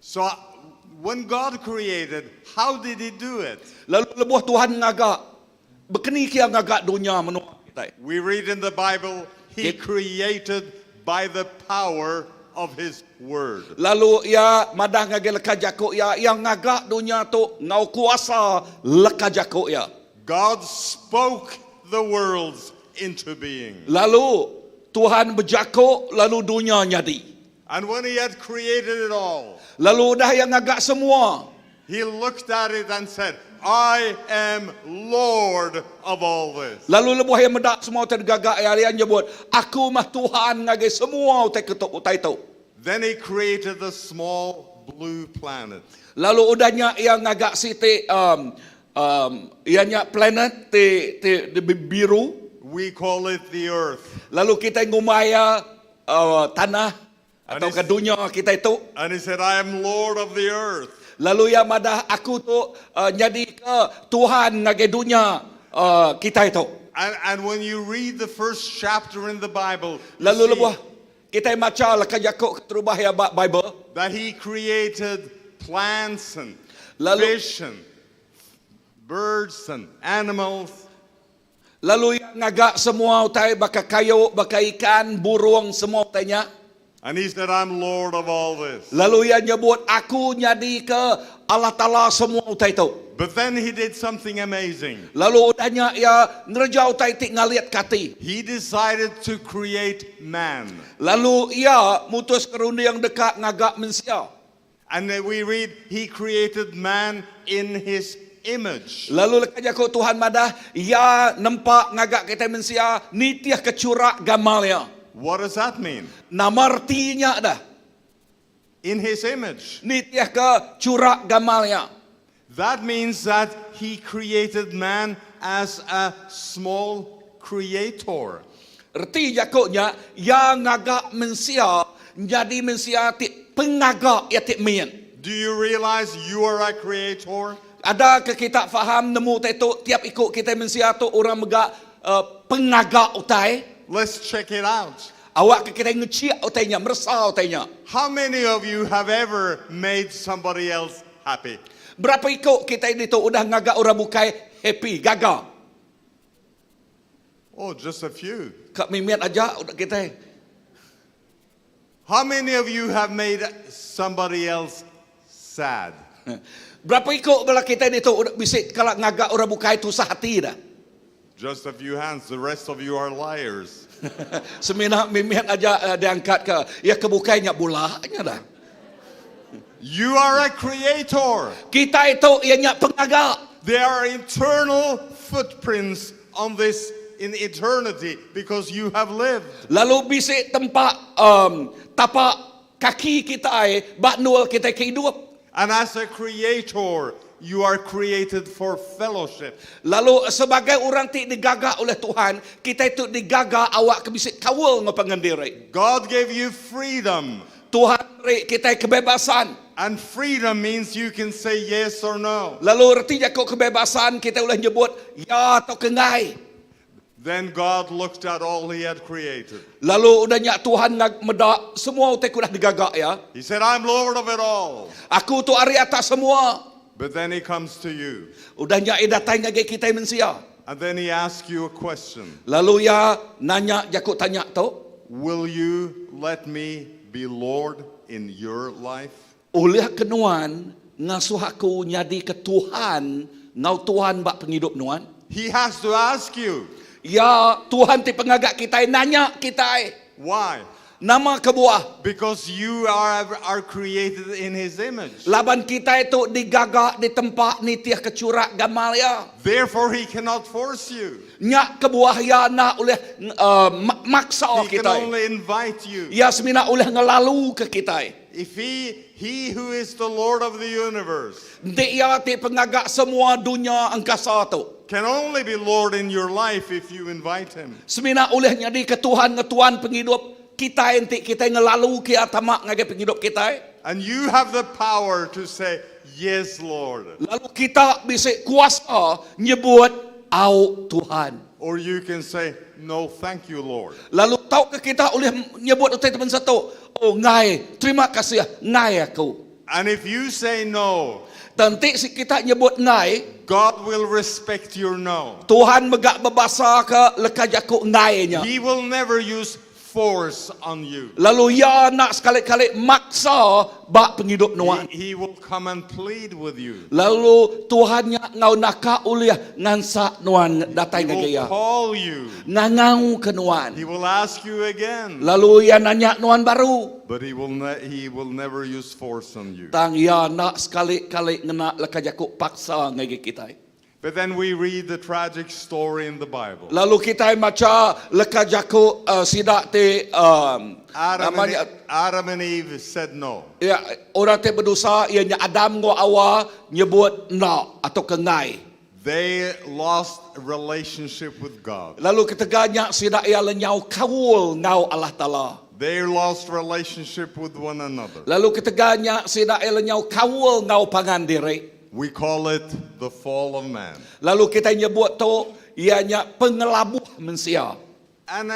So when God created, how did he do it?
Lalu lebuh Tuhan ngagak berkeni kia ngagak dunia menua kita.
We read in the Bible, he created by the power of his word.
Lalu ia madah ngagi leka jakuk ia yang ngagak dunia tu ngau kuasa leka jakuk ia.
God spoke the worlds into being.
Lalu Tuhan berjakuk lalu dunia nyadi.
And when he had created it all,
Lalu dah yang ngagak semua.
he looked at it and said, I am Lord of all this.
Lalu lebuh yang medak semua tergagak ya dia nyebut, aku mah Tuhan ngagai semua utai ketuk utai tu.
Then he created the small blue planet.
Lalu udahnya ia ngagak siti um, um, ianya planet ti, ti, ti biru.
We call it the earth.
Lalu kita ngumaya tanah atau
Anis-
ke dunia kita itu.
And he said, I am Lord of the earth.
Lalu ia madah aku tu jadi ke Tuhan ngagai dunia kita itu.
And when you read the first chapter in the Bible, you
Lalu
see
lebuh kita maca lah ke Yakub keterubah ya Bible.
that he created plants and
Lalu-
fish and birds and animals.
Lalu ia ngagak semua utai baka kayu, baka ikan, burung semua utainya.
And he said, I'm Lord of all this.
Lalu ia nyebut aku nyadi ke Allah Taala semua utai tu.
But then he did something amazing.
Lalu udahnya ia ngerja utai ti ngaliat kati.
He decided to create man.
Lalu ia mutus kerundi yang dekat ngagak mensia.
And then we read, he created man in his image.
Lalu leka jaku Tuhan madah, Iya nempa ngaga kitai mensia nitihka churak gamal Iya.
What does that mean?
Nama reti nya dah?
In his image.
Nitihka churak gamal Iya.
That means that he created man as a small creator.
Reti jaku nya, Iya ngaga mensia nyadi mensia ti pengaga Iya ti mit.
Do you realize you are a creator?
Ada ke kita faham nemu utai tu tiap iku kitai mensia tu orang mega pengaga utai?
Let's check it out.
Awak ke kitai ngechik utai nya, meresa utai nya.
How many of you have ever made somebody else happy?
Berapa iku kitai ditu udah ngaga orang bukai happy, gaga?
Oh, just a few.
Ka mimit aja udah kitai.
How many of you have made somebody else sad?
Berapa iku bala kitai ditu udah bisi kala ngaga orang bukai tusah ati dah?
Just a few hands, the rest of you are liars.
Semina mimit aja eh, diangkat ke ya ke bukai nya bula nya dah.
You are a creator.
Kita itu iya nya pengaga.
There are internal footprints on this in eternity because you have lived.
Lalu bisi tempat um, tapak kaki kita ba nul kita ke hidup.
And as a creator, you are created for fellowship.
Lalu sebagai orang ti digaga oleh Tuhan, kita itu digaga awak ke bisi kaul ngau pengendiri.
God gave you freedom.
Tuhan beri kita kebebasan.
And freedom means you can say yes or no.
Lalu reti jaku kebebasan kita boleh nyebut ya atau kengai.
Then God looked at all he had created.
Lalu udah nyak Tuhan ngag meda semua utai udah digaga ya.
He said, I'm Lord of it all.
Aku tu ari atas semua.
But then he comes to you.
Udah nyak ia datang ngagai kita mensia.
And then he asks you a question.
Lalu ya nanya jaku tanya tu.
Will you let me be Lord in your life?
Oleh kenuan ngasuh aku nyadi ke Tuhan ngau Tuhan bak penghidup nuan.
He has to ask you.
Ya Tuhan ti pengagak kita nanya kita.
Why?
Nama kebuah.
Because you are, are created in his image.
Laban kita itu digaga di tempat nitiah kecurak gamal ya.
Therefore, he cannot force you.
Nyak kebuah ya nak oleh maksa
He can
kita.
only invite you.
Ya semina oleh ngelalu ke kita.
If he, he who is the Lord of the universe
Dek ya ti pengagak semua dunia angkasa tu.
can only be Lord in your life if you invite him.
Semina oleh nyadi ke Tuhan ngetuan penghidup kita enti kita ngelalu ke atamak ngagai penghidup kita.
And you have the power to say, Yes, Lord.
Lalu kita bisa kuasa nyebut au Tuhan.
Or you can say, No, thank you, Lord.
Lalu tahu ke kita oleh nyebut utai teman satu. Oh ngai, terima kasih ngai aku.
And if you say no,
Tentik si kita nyebut ngai,
God will respect your no.
Tuhan megak berbahasa ke leka jaku ngainya.
He will never use force on you.
Lalu ya nak sekali-kali maksa bak penghidup nuan.
He, he will come and plead with you.
Lalu Tuhan nya ngau naka uliah ngansak nuan datai
He
ngagai
will
ya.
call you.
Ngangau ke nuan.
He will ask you again.
Lalu ya nanya nuan baru.
But he will, ne- he will never use force on you.
Tang ya nak sekali-kali ngena leka jaku paksa ngagai kita.
But then we read the tragic story in the Bible.
Lalu kita baca leka jaku sidak ti um,
Adam and,
namanya
Adam and Eve said no.
ya orang ti berdosa ianya Adam ngau Awa nyebut nak atau kengai.
They lost relationship with God.
Lalu keteganya sidak ia lenyau kaul ngau Allah Taala.
They lost relationship with one another.
Lalu keteganya sidak ia lenyau kaul ngau pangan diri.
We call it the fall of man.
Lalu kita nyebut tu ianya pengelabuh mensia.
And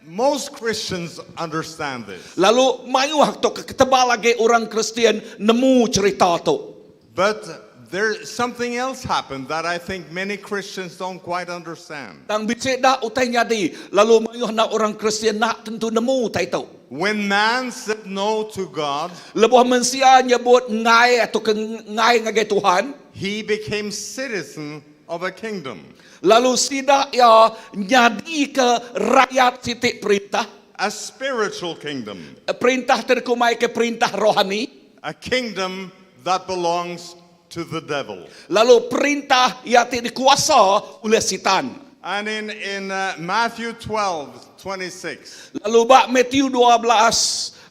most Christians understand this.
Lalu mayu tu ketebal lagi orang Kristian nemu cerita tu.
But there something else happened that I think many Christians don't quite understand.
Tang bisik dah utai nyadi. Lalu mayuh nak orang Kristian nak tentu nemu utai tu.
When man said no to God,
Lebuh mensia nyebut ngai atau ke ngai ngagai Tuhan.
he became citizen of a kingdom.
Lalu sidak ya nyadi ke rakyat sitik perintah.
A spiritual kingdom.
Perintah terkumai ke perintah rohani.
A kingdom that belongs to the devil.
Lalu perintah iya ti dikuasa ulih Sitan.
And in, in uh, Matthew 12, 26,
Lalu ba Matthew 12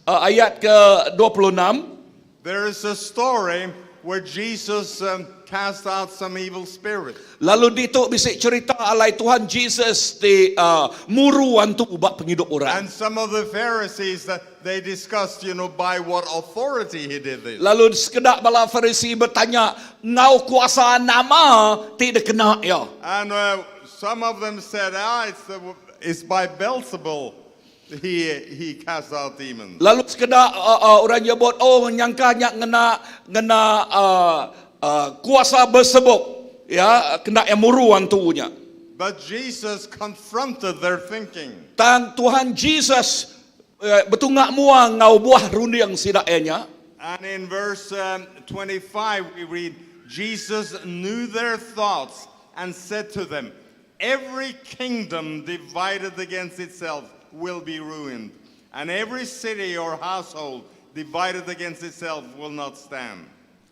uh, ayat ke 26
there is a story where Jesus um, cast out some evil spirit.
Lalu ditu bisi cerita alai Tuhan Jesus ti uh, muru antu ba pengidup orang.
And some of the Pharisees that they discussed, you know, by what authority he did this.
Lalu sekeda bala Farisi bertanya, ngau kuasa nama ti dikena ya.
And uh, some of them said, ah, it's, the, it's by Beelzebul he, he cast out demons.
Lalu sekeda uh, uh, orang nyebut, oh nyangka nya ngena ngena uh, uh, kuasa bersebut ya kena yang muru antunya.
But Jesus confronted their thinking.
Tang Tuhan Jesus uh, betungak mua ngau buah runding sida nya.
And in verse um, 25, we read, Jesus knew their thoughts and said to them, Every kingdom divided against itself will be ruined, and every city or household divided against itself will not stand.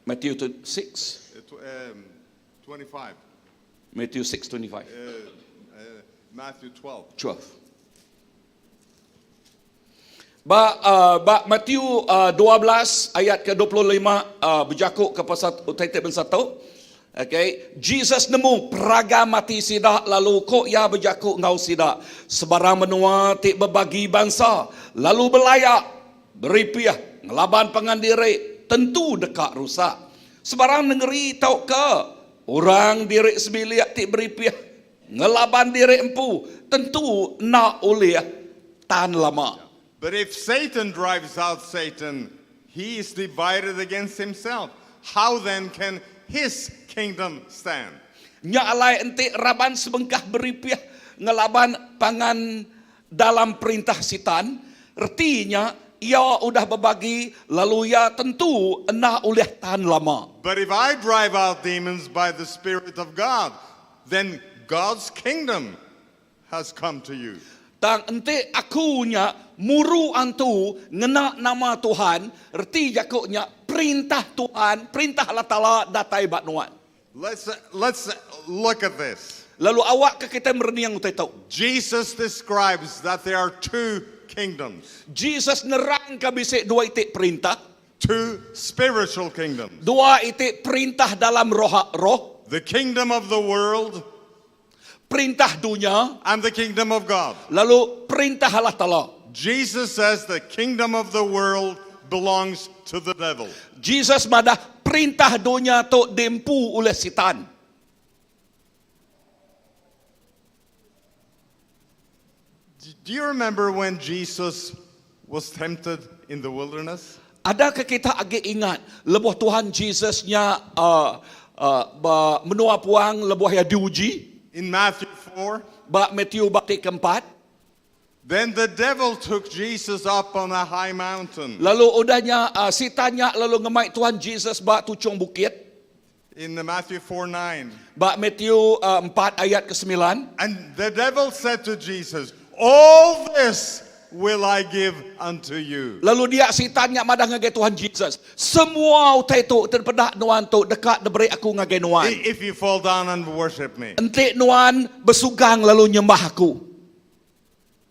Matthew 6,
Uh, tw- um, 25,
Matthew 6:25.
uh, Matthew 12.
12. Ba uh, ba Matthew uh, 12 ayat ke-25 uh, berjakuk ke pasal utai ti bensatu. Okay, Jesus nemu peraga mati sida lalu kok ya berjakuk ngau sida sebarang menua ti berbagi bangsa lalu belayak beripiah ngelaban pengandiri tentu dekat rusak. Sebarang negeri tau ke orang diri sebiliak ti beripiah ngelaban diri empu tentu nak oleh tan lama.
But if Satan drives out Satan, he is divided against himself. How then can his kingdom stand?
Nya alai enti raban sebengkah beripiah ngelaban pangan dalam perintah sitan, ertinya ia udah berbagi lalu ia tentu ena oleh tahan lama.
But if I drive out demons by the Spirit of God, then God's kingdom has come to you.
Tang enti akunya muru antu ngena nama Tuhan, erti jakuknya perintah Tuhan, perintah Allah Taala datai bak nuan.
Let's, let's look at this.
Lalu awak ke kita mereniang utai tau.
Jesus describes that there are two kingdoms,
Jesus nerang ke bisik dua itik perintah.
two spiritual kingdoms
Dua itik perintah dalam roh roh,
the kingdom of the world
perintah dunia,
and the kingdom of God.
lalu perintah Allah Taala.
Jesus says the kingdom of the world belongs to the devil.
Jesus madah perintah dunia tu dempu oleh setan.
Do you remember when Jesus was tempted in the wilderness?
Adakah kita agi ingat lebuh Tuhan Jesusnya uh, uh, ba, menua puang lebuh ya diuji
In Matthew 4?
ba Matthew bab ti keempat.
Then the devil took Jesus up on a high mountain.
Lalu udahnya uh, sitannya lalu ngemai Tuhan Jesus ba tucung bukit
In the Matthew 4 9.
ba Matthew uh, 4 ayat ke-9.
And the devil said to Jesus, All this will I give unto you.
Lalu dia sitannya madah ngagai Tuhan Jesus. Semua utai tu terpedak nuan tu dekat diberi aku ngagai nuan.
I- If you fall down and worship me.
Entik nuan bersugang lalu nyembah aku.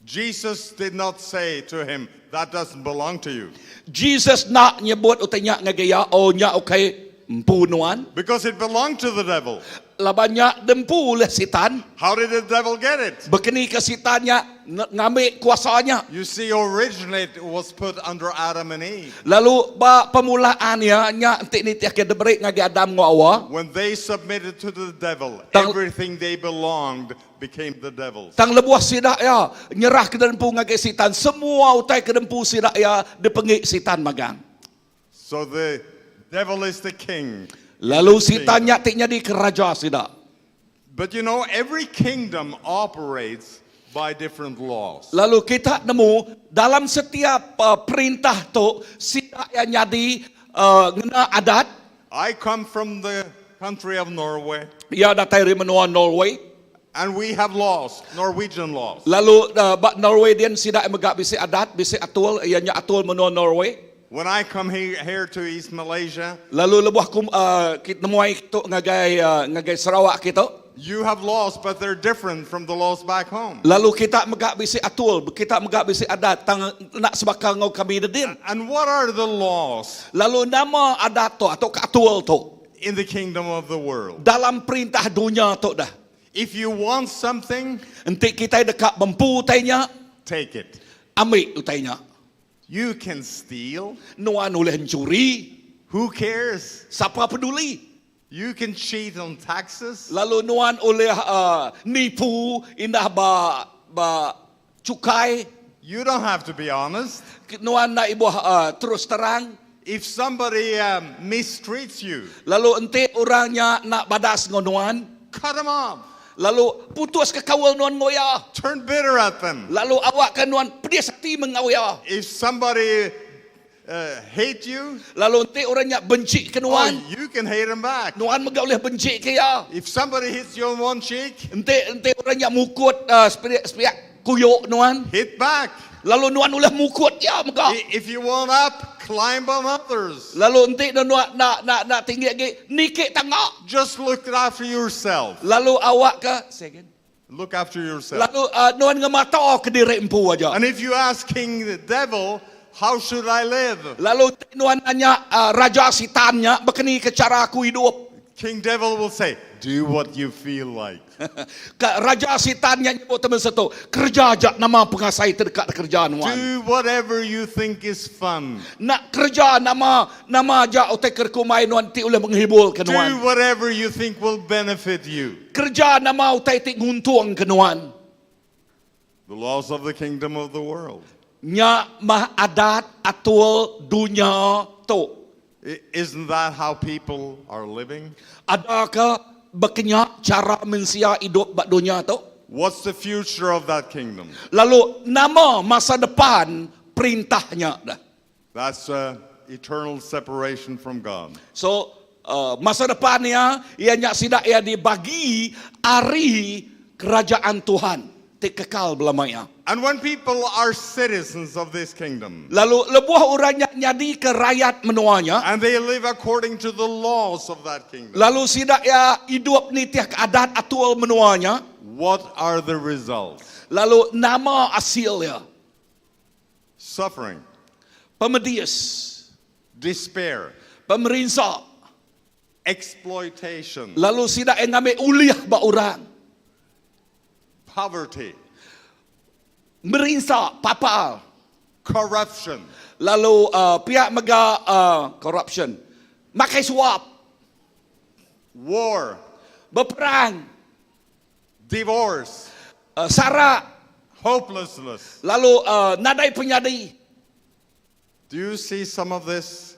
Jesus did not say to him, That doesn't belong to you.
Jesus nak nyebut utai nya ngagai ya, oh nya ukai empu nuan.
Because it belonged to the devil.
Labannya dempu oleh sitan.
How did the devil get it?
Berkeni ke sitannya ngambil kuasanya.
You see, originally it was put under Adam and Eve.
Lalu ba permulaannya nya entik ni tiak diberi ngagai Adam ngau Hawa.
When they submitted to the devil,
Tang-
everything they belonged became the devil's.
Tang lebuah sidak ya nyerah ke dempu ngagai sitan. Semua utai ke dempu sidak ya dipengik sitan magang.
So the devil is the king.
Lalu sitannya tik jadi keraja sidak.
But you know, every kingdom operates by different laws.
Lalu kita nemu dalam setiap uh, perintah tu sidak yang jadi uh, ngena adat
I come from the country of Norway,
ya datai dari menua Norway.
and we have laws, Norwegian laws.
Lalu uh, bak Norway dia sidak megak bisi adat, bisi atul, ianya atul menua Norway.
When I come here, here to East Malaysia,
Lalu lebuh aku uh, nemuai tu ngagai uh, ngagai Sarawak kita,
you have laws, but they're different from the laws back home.
lalu kita mega bisi atul, kita mega bisi adat tang nak sebaka ngau kami dedin.
And what are the laws
Lalu nama adat tu atau atul tu
in the kingdom of the world?
dalam perintah dunia tu dah.
If you want something,
Enti kita dekat bempu utainya,
take it.
ambil utainya.
You can steal.
Nuan oleh mencuri,
Who cares?
siapa peduli?
You can cheat on taxes.
Lalu nuan oleh uh, nipu indah ba ba cukai.
You don't have to be honest.
Nuan nak ibu uh, terus terang.
If somebody um, mistreats you,
Lalu enti orangnya nak badas dengan nuan,
cut them off.
lalu putus ke kawal nuan ngoya.
Turn bitter at them.
Lalu awak kan nuan pedis hati mengawya.
If somebody uh, hate you,
Lalu enti orangnya benci ke
oh,
nuan,
you can hate them back.
nuan mega boleh benci ke ya.
If somebody hits you on one cheek,
Enti enti orangnya mukut uh, sepiak, sepiak kuyuk nuan,
hit back.
lalu nuan boleh mukut ya mega.
I- If you want up, climb on others.
Lalu enti nuan nak nak nak tinggi lagi, nikik tangga.
Just look after yourself.
Lalu awak ke second.
Look after yourself.
Lalu uh, nuan ngemata ke diri empu aja.
And if you ask King the Devil, how should I live?
Lalu nuan nanya uh, raja sitannya berkeni ke cara aku hidup.
King Devil will say, do what you feel like.
Ke raja sitannya nyebut teman satu, kerja aja nama pengasai terdekat kerja nuan.
Do whatever you think is fun.
Nak kerja nama nama aja utai kerkumai nuan ti boleh menghibur ke
Do
nuan.
whatever you think will benefit you.
Kerja nama utai ti nguntung ke nuan.
The laws of the kingdom of the world.
Nya mah adat atul dunia tu.
I- Isn't that how people are living?
Adakah berkenyak cara mensia hidup bak dunia tu?
What's the future of that kingdom?
Lalu nama masa depan perintahnya dah.
That's uh, eternal separation from God.
So uh, masa depannya ia nyak sidak ia dibagi ari kerajaan Tuhan ti kekal belamanya.
And when people are citizens of this kingdom
Lalu lebuh orangnya nyadi ke rakyat menuanya.
and they live according to the laws of that kingdom,
Lalu sidak ia hidup ni tiap adat atul menuanya.
what are the results?
Lalu nama hasil ya
Suffering,
pemedias,
despair,
pemerinsa.
exploitation,
Lalu sidak yang ngambil uliah ba orang.
poverty,
Merinsa, papal.
corruption,
Lalu uh, pihak mega uh, corruption. Makai suap,
war,
berperang,
divorce,
uh, sarak,
hopelessness.
lalu uh, nadai penyadi.
Do you see some of this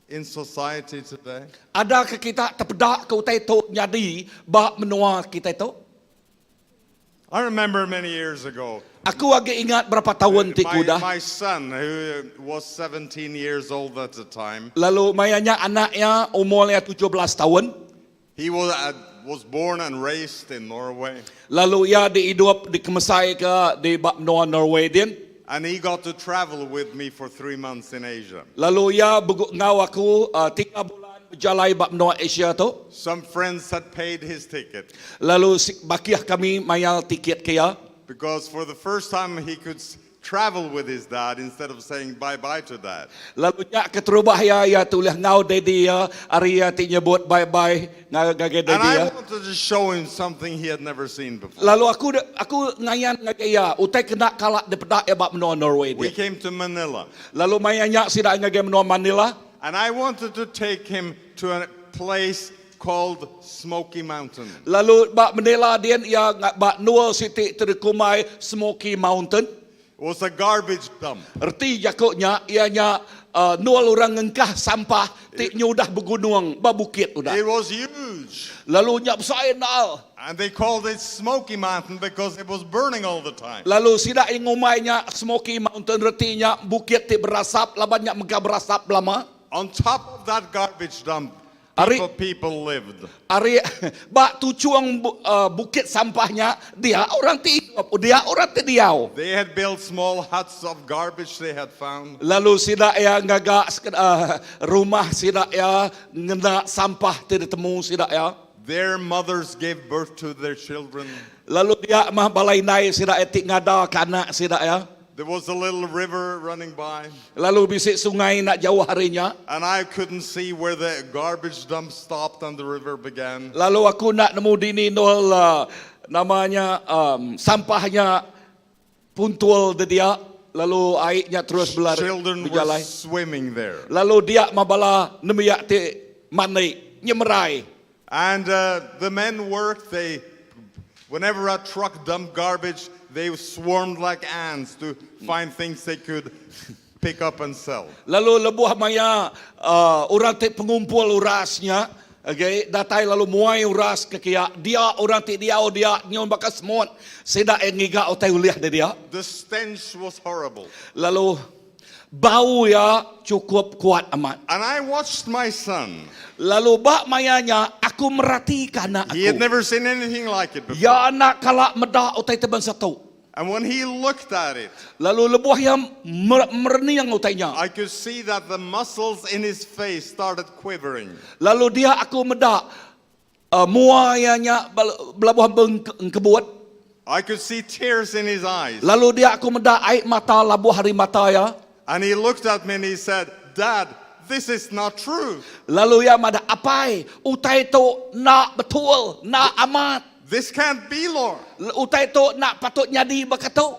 in society today?
Ada ke kita terpedak ke utai tu nyadi ba menua kita tu?
I remember many years ago,
Aku agak ingat berapa tahun ti
my,
kuda.
my son, who was 17 years old at the time,
Lalu mayanya anaknya umurnya 17 tahun.
he was, uh, was born and raised in Norway.
Lalu ia dihidup di kemesai ke di bak menua Norway din.
And he got to travel with me for three months in Asia.
Lalu ia bergu- ngau aku uh, tiga bulan berjalai bak menua Asia tu.
Some friends had paid his ticket
Lalu si- bakiah kami mayal tiket ke ia.
because for the first time he could s- travel with his dad instead of saying bye bye to dad.
Lalu nyak keterubah ia ia tulis ngau daddy ia hari ia ti nyebut bye bye ngagai
And
daddy
I
ia.
wanted to show him something he had never seen before.
Lalu aku aku ngayan ngagai ia utai kena kalak di pedak ia bak menua Norway
We
dia.
came to Manila
Lalu maya nyak sidak ngagai menua Manila.
and I wanted to take him to a place called Smoky Mountain.
Lalu bak Manila dia ia bak Nual City terkumai Smoky Mountain.
It was a garbage dump.
Erti jakuknya ianya uh, nual orang ngengkah sampah ti nyudah bergunung ba bukit udah.
It was huge.
Lalu nyak besar nal.
And they called it Smoky Mountain because it was burning all the time.
Lalu sidak yang ngumainya Smoky Mountain retinya bukit ti berasap laban nyak megah berasap lama.
On top of that garbage dump.
Ari
People, people lived.
ari ba tuchung uh, bukit sampah nya dia orang ti idup, dia orang ti diau.
They had built small huts of garbage they had found.
Lalu sida ya ngaga uh, rumah sida ya ngena sampah ti ditemu sida ya.
Their mothers gave birth to their children.
Lalu dia mah balai nai sida ya ti ngada ke anak sida ya.
There was a little river running by,
Lalu bisi sungai nak jauh harinya.
and I couldn't see where the garbage dump stopped and the river began.
Lalu aku nak nemu dini nol uh, namanya um, sampahnya puntul de dia. Lalu airnya terus belar
Children were
berjalai.
swimming there.
Lalu dia mabala nemiak ti mani nyemerai.
And uh, the men worked. They, whenever a truck dumped garbage, they swarmed like ants to find things they could pick up and sell.
Lalu lebuh maya uh, orang ti pengumpul urasnya, okay, datai lalu muai uras ke kia. Dia orang ti diau dia nyon bakas semut. Sida yang ngiga utai uliah de dia.
The stench was horrible.
Lalu bau ya cukup kuat amat.
And I watched my son.
Lalu bak mayanya aku merhati anak
He had
aku.
never seen anything like it before.
Ya anak kalak medak utai teban satu.
And when he looked at it,
Lalu lebuh yang mer- merniang utainya.
I could see that the muscles in his face started quivering.
Lalu dia aku medak uh, muayanya belabuh bengkebut.
I could see tears in his eyes.
Lalu dia aku medak air mata labuh hari mata ya.
And he looked at me and he said, Dad, this is not true.
Lalu ya mada apai utai tu nak betul, nak amat.
This can't be, Lord.
Utai tu nak patut nyadi berkatu.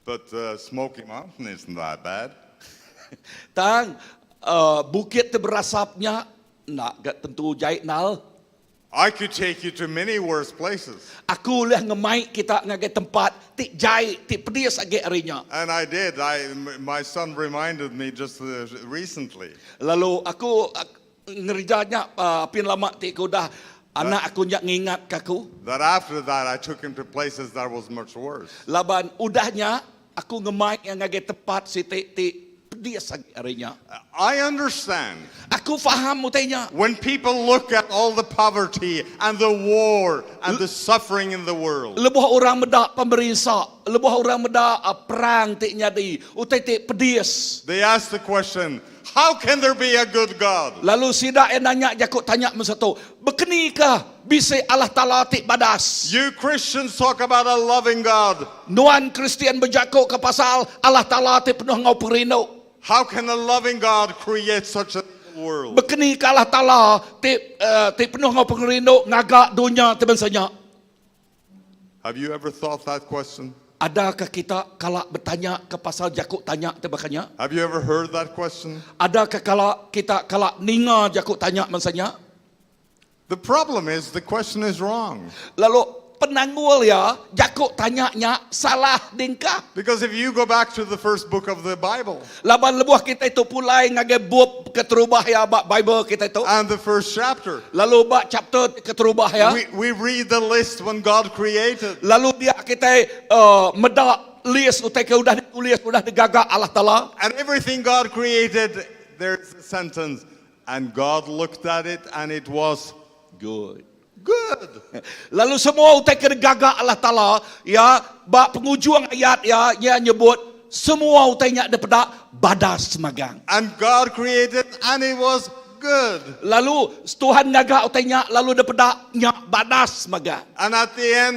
But uh, Smoky Mountain isn't that bad.
Tang uh, bukit tu berasapnya nak gak tentu jahit nal.
I could take you to many worse places.
Aku leh ngemai kita ngagai tempat ti jahit ti pedis agi harinya.
And I did. I, m- my son reminded me just uh, recently
Lalu aku ak- ngerjanya uh, pin lama ti ku dah anak aku nyak ngingat ke aku.
that after that I took him to places that was much worse.
Laban udahnya aku ngemai yang ngagai tempat si ti ti pedis agi harinya.
I understand
Aku faham utainya.
when people look at all the poverty and the war and the suffering in the world.
Lebuh orang medak pemerintah, lebuh orang medak uh, perang ti nyadi, utai ti pedis.
They ask the question, how can there be a good God?
Lalu sida yang nanya jakut tanya masa tu, bekeni ke bisa Allah Taala ti badas?
You Christians talk about a loving God.
Nuan Kristian berjakut ke pasal Allah Taala ti penuh ngau perino.
How can a loving God create such a world?
Bekeni ke Allah Taala ti uh, ti penuh ngau pengerindu ngagak dunia ti bensanya.
Have you ever thought that question?
Adakah kita kalak bertanya ke pasal jakut tanya ti bakanya?
Have you ever heard that question?
Adakah kalak kita kalak ninga jakut tanya mansanya?
The problem is the question is wrong.
Lalu penanggul ya, jakut tanyanya salah dingkah.
Because if you go back to the first book of the Bible
Laban lebuh kita itu pulai ngagai bub keterubah ya bab Bible kita itu.
and the first chapter,
Lalu bab chapter keterubah ya.
we, we read the list when God created.
Lalu dia kita uh, medak list utai ke udah ditulis udah digagak Allah Taala.
And everything God created, there's a sentence. And God looked at it and it was
Good.
good.
Lalu semua utai ke digagak Allah Taala ya bab penghujung ayat ya dia nyebut semua utainya daripada badas magang.
And God created and it was good.
Lalu Tuhan ngagak utainya lalu daripada nya badas magang.
And at the end,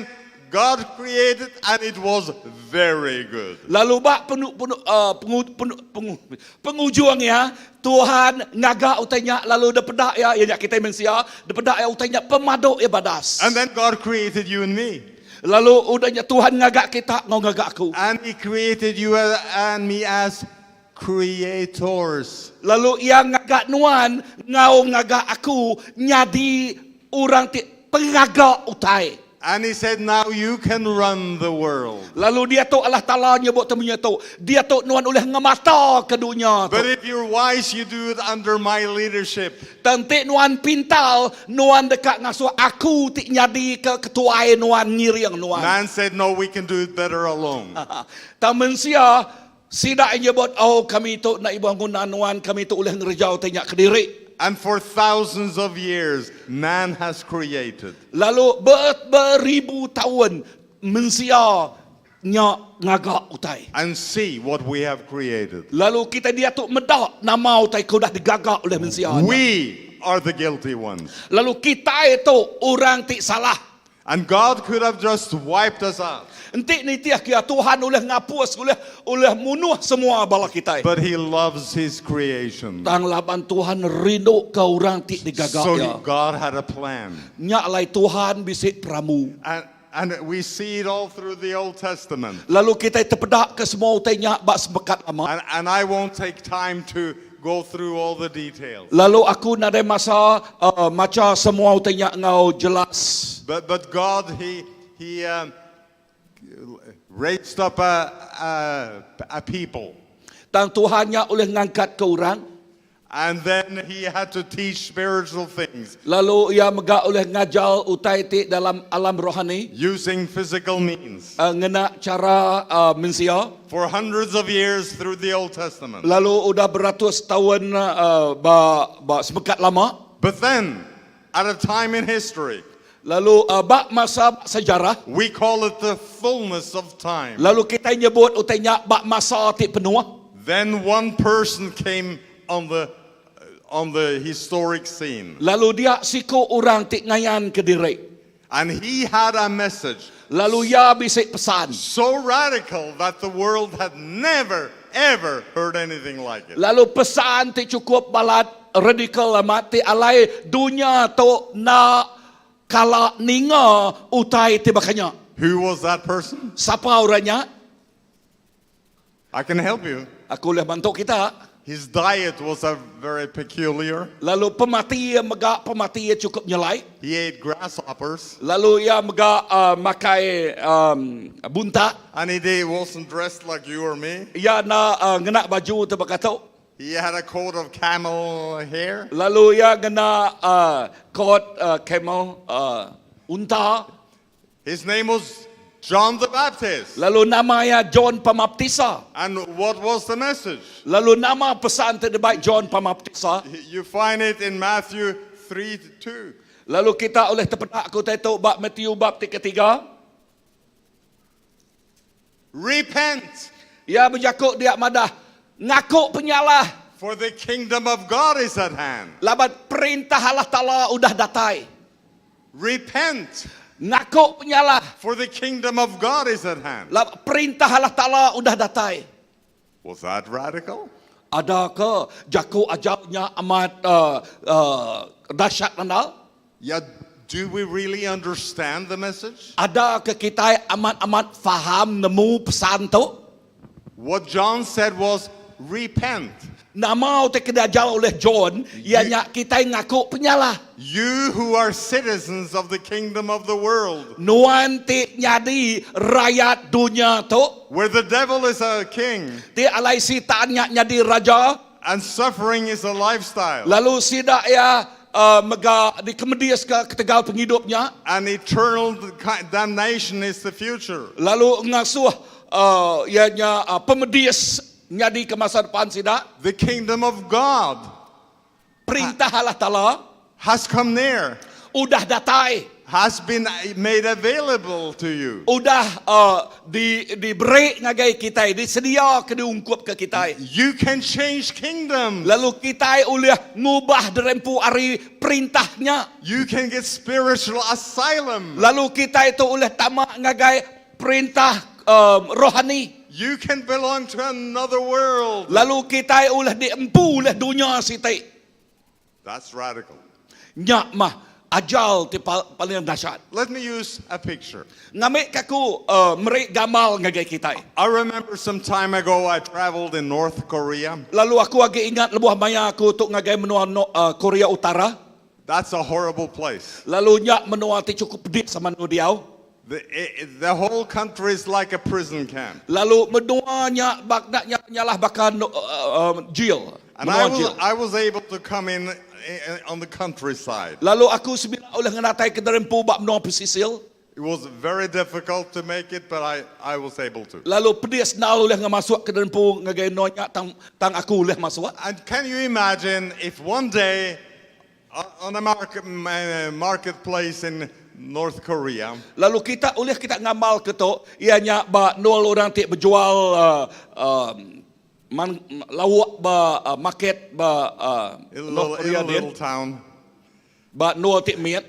God created and it was very good.
Lalu bak penu, penu, uh, pengu, penu, pengu, pengujung ya Tuhan ngagak utainya lalu daripada ya ya kita manusia daripada ya utainya pemaduk ya badas.
And then God created you and me.
Lalu udahnya Tuhan ngagak kita ngau ngagak aku.
And He created you and me as creators.
Lalu ia ngagak nuan ngau ngagak aku nyadi orang ti pengagak utai.
And He said, Now you can run the world.
Lalu dia tu Allah Taala nyebut temunya tu. Dia tu nuan oleh ngemata ke dunia tu.
But if you're wise, you do it under my leadership.
Tentik nuan pintal, nuan dekat ngasuh aku ti nyadi ke ketuai nuan ngiring nuan.
Man said, No, we can do it better alone.
Ta mensia. Sida nyebut, oh kami tu nak ibuh guna nuan, kami tu ulih ngereja utai nya kediri.
And for thousands of years, man has created.
Lalu ber, beribu tahun mensia nya ngaga utai.
And see what we have created.
Lalu kita dia tu medak nama utai ke udah digaga oleh mensia. nya.
We are the guilty ones.
Lalu kita itu orang ti salah.
And God could have just wiped us out.
Enti nitiah kia Tuhan oleh ngapus, oleh oleh munuh semua bala kita.
But He loves His creation.
Tang laban Tuhan rindu ke orang ti digaga
So
ya.
God had a plan.
Nya alai Tuhan bisik peramu.
And we see it all through the Old Testament.
Lalu kita terpedak ke semua utai nya bak sebekat lama.
And I won't take time to go through all the details.
Lalu aku nadai masa maca semua utai nya ngau jelas.
But God, He raised up a people.
Tang Tuhan nya oleh ngangkat ke orang.
And then He had to teach spiritual things
Lalu ia megak oleh ngajal utai ti dalam alam rohani.
using physical means
Ngena cara mensia.
for hundreds of years through the Old Testament.
Lalu udah beratus tahun ba, ba sebekat lama.
But then, at a time in history,
Lalu bak masa sejarah.
we call it the fullness of time.
Lalu kita nyebut utai nya bak masa ti penuh.
Then one person came on the historic scene.
Lalu dia siku orang ti ngayan ke diri.
And he had a message
Lalu ia bisik pesan.
so radical that the world had never, ever heard anything like it.
Lalu pesan ti cukup balat radikal amat ti alai dunia tu nak kala ninga utai ti bakanya.
Who was that person?
Siapa orangnya?
I can help you.
Aku boleh bantu kita.
His diet was a very peculiar.
Lalu pemati ia megak pemati ia cukup nyelai.
He ate grasshoppers
Lalu ia megak makai buntak.
and he wasn't dressed like you or me.
Ia nak ngena baju tu berkata.
He had a coat of camel hair.
Lalu ia ngena coat camel unta.
His name was John the Baptist.
Lalu nama ia John Pemaptisa.
And what was the message?
Lalu nama pesan terbaik John Pemaptisa.
You find it in Matthew 3:2.
Lalu kita oleh terpedak aku tetuk bab Matthew bab ketiga.
Repent,
Ia berjakuk dia madah ngaku penyalah.
for the kingdom of God is at hand.
Laban perintah Allah Ta'ala udah datai.
Repent,
Ngaku penyalah.
for the kingdom of God is at hand.
Laban perintah Allah Ta'ala udah datai.
Was that radical?
Ada ke jaku ajarnya amat dahsyat anda?
Yeah, do we really understand the message?
Ada ke kita amat-amat faham nemu pesan tu?
What John said was, repent.
Nama te diajar oleh John, ianya kita ngaku penyalah.
You who are citizens of the kingdom of the world,
Nuan ti nyadi rakyat dunia tu,
where the devil is a king
ti alai sitan nya nyadi raja,
and suffering is a lifestyle,
lalu sidak ya mega dikemedias ke ketegal penghidupnya,
and eternal damnation is the future.
lalu ngasuh ianya pemedias nyadi ke masa depan sidak.
The kingdom of God
Perintah Allah Ta'ala
has come near,
udah datai,
has been made available to you.
udah di diberi ngagai kita, disedia ke diungkup ke kita.
You can change kingdoms.
Lalu kita oleh ngubah derempu ari perintahnya.
You can get spiritual asylum.
Lalu kita itu oleh tamak ngagai perintah rohani.
You can belong to another world.
Lalu kita oleh diempu oleh dunia siti.
That's radical.
Nyak mah ajal ti paling dahsyat.
Let me use a picture.
Ngamik kaku merik gamal ngagai kita.
I remember some time ago I traveled in North Korea.
Lalu aku agi ingat lebuh maya aku untuk ngagai menua no, Korea Utara.
That's a horrible place.
Lalu nyak menua ti cukup pedih sama nu diau.
The whole country is like a prison camp.
Lalu menua nyak bak nak nyak nyalah bakal jail.
And I
Menua
was,
jail.
I was able to come in on the countryside.
Lalu aku sembilan oleh ngenatai ke derempu bak menua pesisir.
It was very difficult to make it, but I, I was able to.
Lalu pedis nal ulih ngemasuk ke dempu ngagai endur nya tang tang aku ulih masuk.
And can you imagine if one day uh, on a market, uh, marketplace in North Korea,
Lalu kita ulih kita ngamal ke tu iya nya ba nul orang ti bejual uh, uh, man, lauk ba uh, market ba uh,
in a
North
little, in
Korea
a
din
little town,
ba nul ti mit.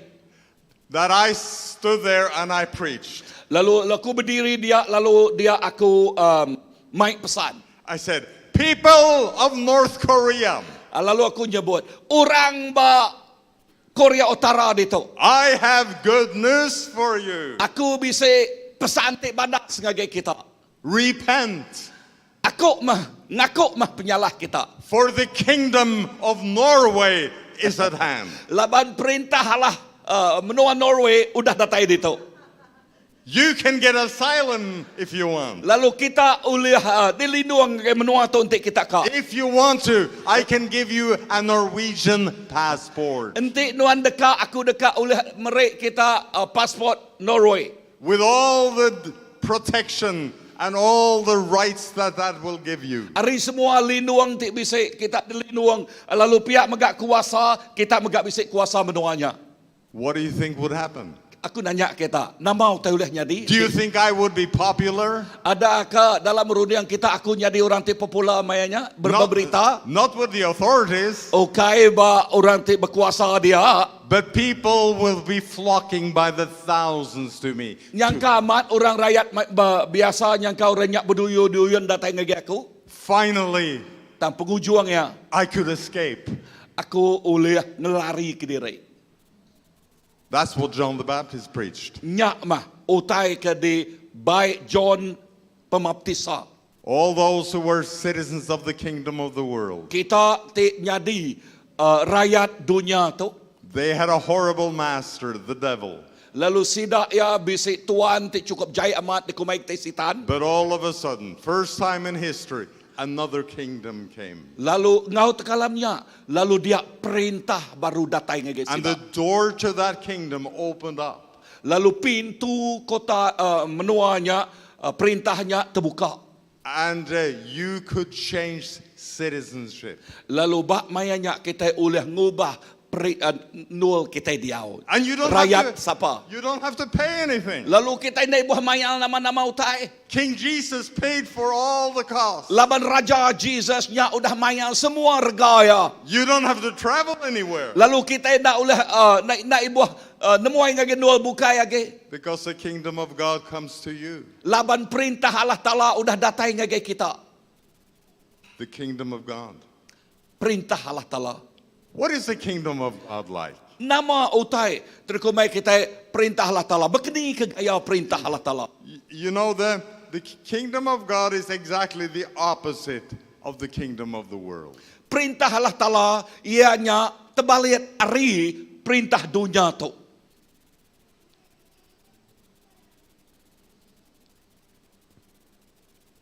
that I stood there and I preached.
Lalu aku berdiri dia lalu dia aku um, mai pesan.
I said, People of North Korea,
Ah, Lalu aku nyebut orang ba Korea Utara ditu.
I have good news for you.
Aku bisa pesan ti badak sebagai kita.
Repent,
Aku mah ngaku mah penyalah kita.
for the kingdom of Norway is at hand.
Laban perintah Allah uh, menua Norway udah datai ditu.
You can get asylum if you want.
Lalu kita ulih uh, dilindung ke menua tu untuk kita ka.
If you want to, I can give you a Norwegian passport
Enti nuan deka aku deka ulih merik kita uh, pasport Norway.
with all the d- protection and all the rights that that will give you.
Ari semua lindung ti bisa kita dilindung lalu pihak megak kuasa kita megak bisa kuasa menuanya.
What do you think would happen?
Aku nanya kita, nama utai ulih nyadi?
Do you think I would be popular?
Ada ke dalam runding kita aku nyadi orang ti popular mayanya berberita?
Not, not with the authorities,
Okai ba orang ti berkuasa dia.
but people will be flocking by the thousands to me.
Nyangka amat orang rakyat ma- ba- biasa nyangka orang nyak berduyun-duyun datang ngagi aku.
Finally,
Tang pengujuangnya
I could escape.
aku ulih ngelari ke diri.
That's what John the Baptist preached.
Nyak mah utai ke di baik John Pemaptisa.
All those who were citizens of the kingdom of the world,
Kita ti nyadi uh, rakyat dunia tu.
they had a horrible master, the devil.
Lalu sidak ya bisi tuan ti cukup jaya amat di kumai ti sitan.
But all of a sudden, first time in history, another kingdom came.
Lalu ngau tekalamnya, lalu dia perintah baru datai ngagai
And
sida.
the door to that kingdom opened up.
Lalu pintu kota uh, menuanya, uh, perintahnya terbuka.
And uh, you could change citizenship.
Lalu bak mayanya kita ulih ngubah peri, uh, nul kita diau.
And you don't
Rakyat
have to,
siapa?
You don't have to pay anything.
Lalu kita naik buah mayal nama-nama utai.
King Jesus paid for all the costs.
Laban Raja Jesus nya udah mayal semua rega ya.
You don't have to travel anywhere
Lalu kita nak ulih uh, naik naik buah uh, nemuai ngagi nul bukai agi.
because the kingdom of God comes to you.
Laban perintah Allah Ta'ala udah datai ngagai kita.
The kingdom of God.
Perintah Allah Ta'ala.
What is the kingdom of God like?
Nama utai terkumai kita perintah Allah Ta'ala. Berkeni ke gaya perintah Allah Ta'ala.
Y- You know, the, the kingdom of God is exactly the opposite of the kingdom of the world.
Perintah Allah Ta'ala ianya terbalik ari perintah dunia tu.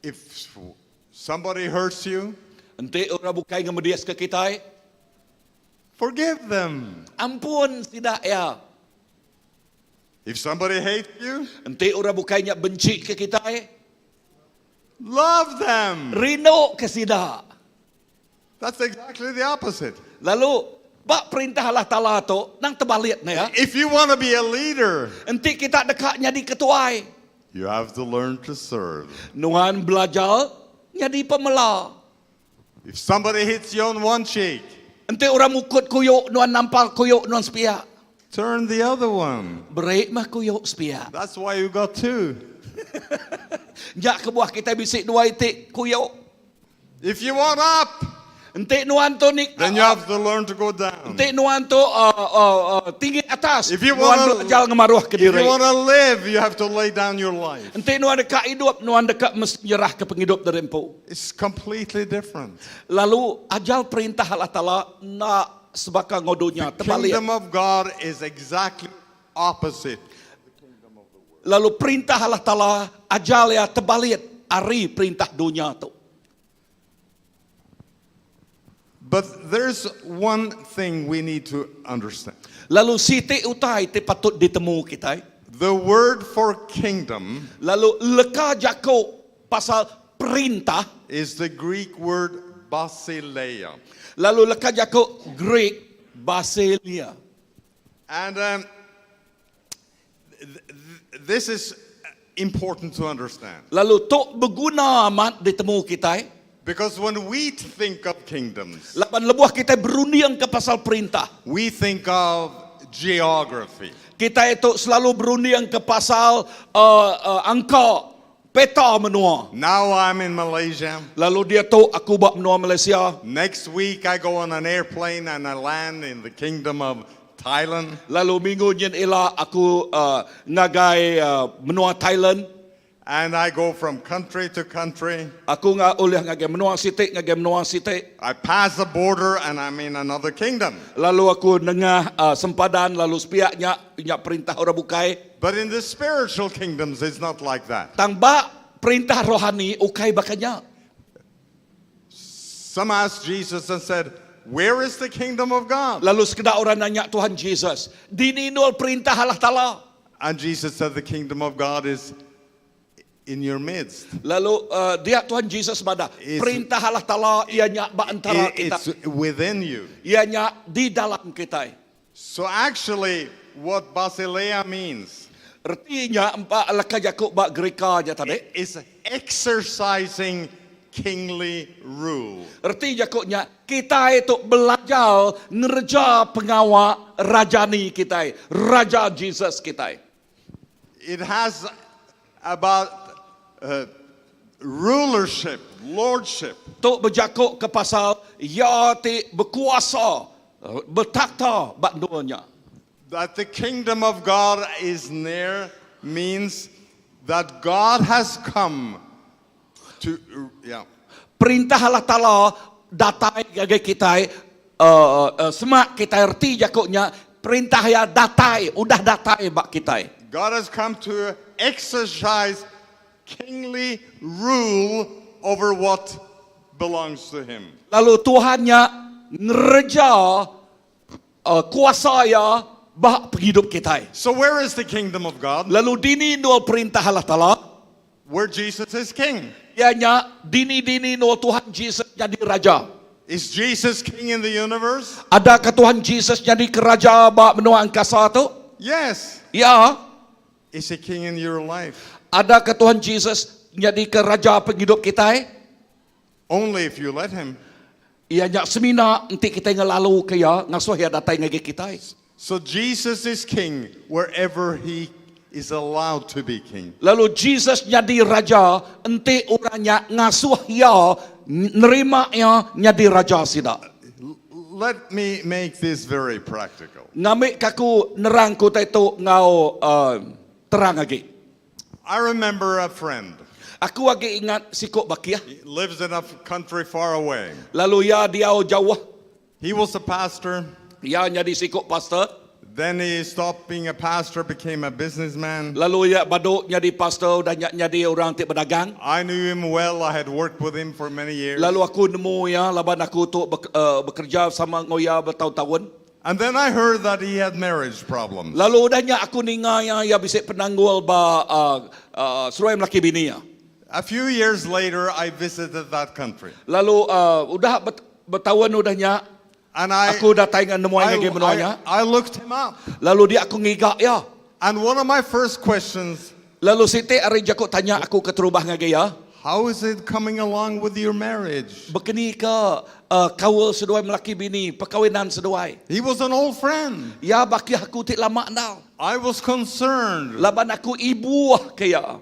If somebody hurts you,
Enti orang bukai ngemedias ke kita.
forgive them.
Ampun tidak ya.
If somebody hates you,
Enti orang bukainya benci ke kita.
love them.
Rindu ke sida.
That's exactly the opposite.
Lalu bak perintah Allah Ta'ala tu nang terbalik ni ya.
If you want to be a leader,
Enti kita dekatnya di ketuai.
you have to learn to serve.
Nuan belajar jadi pemela.
If somebody hits you on one cheek,
Enti orang mukut kuyuk, nuan nampal kuyuk, nuan sepiak.
turn the other one.
Berik mah kuyuk sepiak.
That's why you got two.
Jak kebuah kita bisik dua itik kuyuk.
If you want up,
Enti nuan tu ni
then you have to learn to go down.
Enti nuan tu uh, uh, uh, tinggi atas.
If you
nuan
wanna-
belajar ngemaruh ke
If
diri.
you want to live, you have to lay down your life.
Enti nuan dekat hidup, nuan dekat mesti menyerah ke penghidup dari empu.
It's completely different.
Lalu ajal perintah Allah Ta'ala nak sebaka ngodonya terbalik.
Kingdom of God is exactly opposite.
Lalu perintah Allah Ta'ala ajal ya terbalik ari perintah dunia tu.
But there's one thing we need to understand.
Lalu siti utai ti patut ditemu kita.
The word for kingdom
Lalu leka jaku pasal perintah
is the Greek word basileia.
Lalu leka jaku Greek basileia.
And um, th- th- this is important to understand.
Lalu tu beguna amat ditemu kitai.
Because when we think of kingdoms,
Laban lebuh kitai berunding ke pasal perintah.
we think of geography.
Kitai tu selalu berunding ke pasal uh, uh, angka peta menua.
Now I'm in Malaysia.
Lalu diatu aku ba menua Malaysia.
Next week I go on an airplane and I land in the kingdom of Thailand.
Lalu minggu nyin ila aku uh, ngagai uh, menua Thailand.
And I go from country to country.
Aku nga ulih ngagai menua siti ngagai menua siti.
I pass the border and I'm in another kingdom.
Lalu aku nengah uh, sempadan lalu sepiak nya nya perintah orang bukai.
But in the spiritual kingdoms, it's not like that.
Tang ba perintah rohani ukai bakanya.
Some asked Jesus and said, Where is the kingdom of God?
Lalu sekeda orang nanya Tuhan Jesus, dini nul perintah Allah Taala.
And Jesus said, The kingdom of God is in your midst.
Lalu uh, dia Tuhan Jesus madah,
It's-
perintah Allah Taala ianya ba antara kita.
It's within you.
Ianya di dalam kita.
So actually, what Basileia means
Ertinya empat leka jaku ba Greka aja tadi.
is exercising kingly rule.
Erti jakuknya kita itu belajar ngerja pengawa rajani kita, Raja Jesus kita.
It has about uh, rulership, lordship.
Tu berjakuk ke pasal ya ti berkuasa, bertakhta bak dunia.
That the kingdom of God is near means that God has come to, yeah.
Perintah Allah Ta'ala datai ngagai kita, uh, uh, semak kita erti jakuknya, perintah ya datai, udah datai bak kita.
God has come to exercise kingly rule over what belongs to him.
Lalu Tuhannya ngereja uh, kuasa ya bak penghidup kita.
So where is the kingdom of God?
Lalu dini nul perintah Allah Ta'ala,
Where Jesus is king.
ianya dini-dini nul Tuhan Jesus jadi raja.
Is Jesus king in the universe?
Adakah Tuhan Jesus jadi keraja bak menua angkasa tu?
Yes.
Ya.
Is he king in your life?
Adakah Tuhan Jesus jadi keraja penghidup kita? Eh?
Only if you let him.
Ianya semina enti kita ngelalu ke ya, ngasuh ya datai ngagi kita.
So Jesus is king wherever he is allowed to be king.
Lalu Jesus jadi raja, enti orangnya ngasuh ya, nerima ya jadi raja sida.
Let me make this very practical.
Ngamik kaku nerang ku tu ngau uh, terang lagi.
I remember a friend.
Aku lagi ingat sikok bakiah.
He lives in a country far away.
Lalu ya dia jauh.
He was a pastor.
Ya jadi sikok pastor.
Then he stopped being a pastor, became a businessman.
Lalu ya baduk jadi pastor dan jadi orang ti berdagang.
I knew him well. I had worked with him for many years.
Lalu aku nemu ya laban aku tu bekerja sama ngoya bertahun-tahun.
And then I heard that he had marriage problems.
Lalu udahnya aku ninga ya ya bisik penanggul ba uh, uh, seruai melaki bini ya.
A few years later, I visited that country.
Lalu uh, udah bet, bertahun udahnya
And I,
aku datang dengan nemu
I,
lagi menuanya.
I, I looked him up.
Lalu dia aku ngigak ya.
And one of my first questions,
Lalu Siti hari jakuk tanya aku ke terubah ngagai ya.
how is it coming along with your marriage?
Bekeni ke uh, kawal seduai melaki bini, perkawinan seduai.
He was an old friend.
Ya baki aku tik lama nau.
I was concerned.
Laban aku ibu ke ya.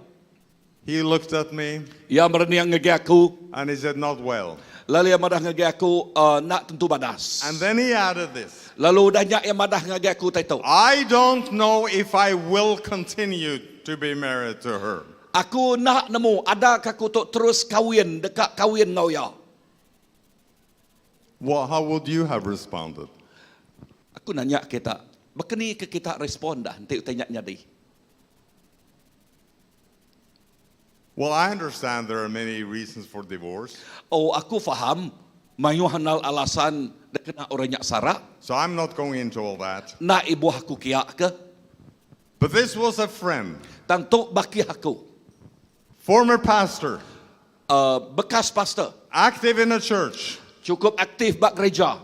He looked at me
Ya mereniang ngagai aku.
and he said, not well.
Lalu yang madah ngagai aku uh, nak tentu badas.
And then he added this
Lalu dah nyak yang madah ngagai aku tahu.
I don't know if I will continue to be married to her.
Aku nak nemu ada aku tok terus kahwin dekat kahwin ngau ya.
Well, how would you have responded?
Aku nanya kita, bekeni ke kita respon dah nanti tanya nyadi.
Well, I understand there are many reasons for divorce,
Oh, aku faham mayu hanal alasan dia kena orang nyak sarak.
so I'm not going into all that.
Nak ibu aku kiak ke?
But this was a friend,
Tang tu bakih aku.
former pastor,
Bekas pastor.
active in a church.
Cukup aktif ba gereja.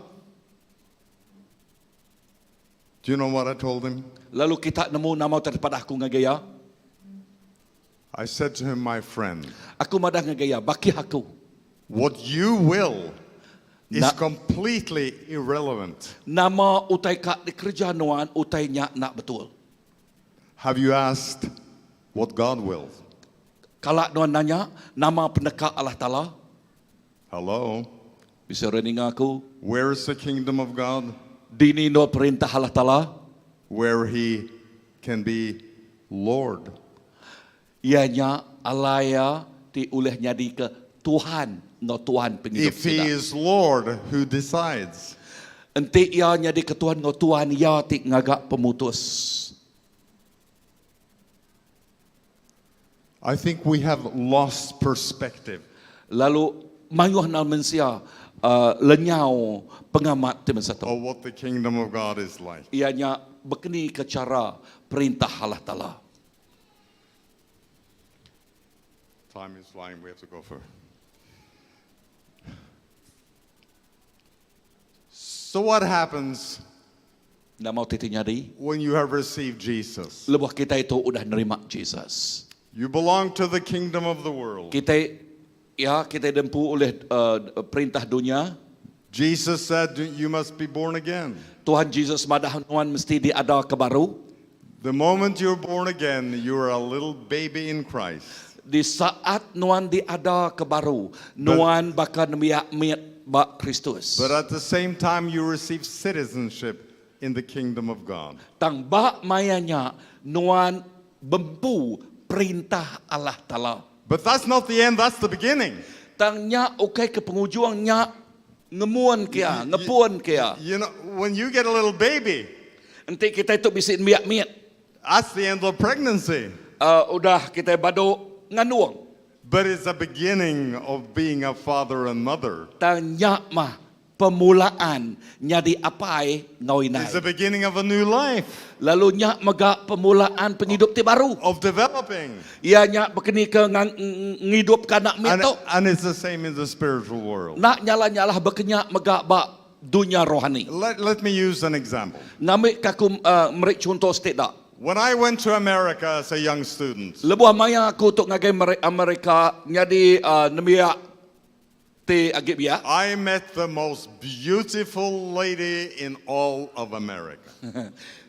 Do you know what I told him?
Lalu kita nemu nama daripada aku ngagai iya.
I said to him, My friend,
Aku madah ngagai iya, bakih aku.
what you will is
Na-
completely irrelevant.
Nama utai ka dikereja nuan utai nya nak betul.
Have you asked what God wills?
Kala nuan nanya nama peneka Allah Taala?
Hello?
Bisa orang ninga aku.
Where is the kingdom of God?
Dini no perintah Allah Taala?
Where he can be Lord.
Ianya alaya ti ulih nyadi ke Tuhan no Tuhan penghidup
If he
kita.
is Lord, who decides?
Enti ia nyadi ke Tuhan ngau Tuhan ia ti ngagak pemutus.
I think we have lost perspective.
Lalu mayuh na mensia lenyau pengamat ti masa tu.
of what the kingdom of God is like.
Ianya bekeni ke cara perintah Allah Taala.
Time is flying, we have to go for. So, what happens
Nama ti ti nyadi?
when you have received Jesus?
Lebuh kita itu udah nerima Jesus.
You belong to the kingdom of the world.
Kita ya kita dempu oleh perintah dunia.
Jesus said, You must be born again.
Tuhan Jesus madah nuan mesti diada ke baru.
The moment you're born again, you're a little baby in Christ.
Di saat nuan diada ke baru, nuan bakal nemiak miat bak Kristus.
But at the same time, you receive citizenship in the kingdom of God.
Tang bak mayanya nuan bempu perintah Allah Taala.
But that's not the end, that's the beginning.
Tang nya ukai ke pengujuang nya ngemuan kia, ngepuan kia.
You know, when you get a little baby,
Enti kita itu bisi miak-miak.
that's the end of pregnancy.
Udah kita badu nganuang.
But it's a beginning of being a father and mother.
Tang nya mah permulaan nyadi apai ngau inai.
It's the beginning of a new life,
Lalu nya mega permulaan penghidup ti baru.
of developing.
Ia nya bekeni ke ngidup ka anak
And,
mitu.
and it's the same in the spiritual world.
Nak nyala-nyalah bekenya mega ba dunia rohani.
Let me use an example.
Ngamik kaku merik contoh sikit dak.
When I went to America as a young student,
Lebuh maya aku untuk ngagai Amerika nyadi nembiak ti agi biak.
I met the most beautiful lady in all of America.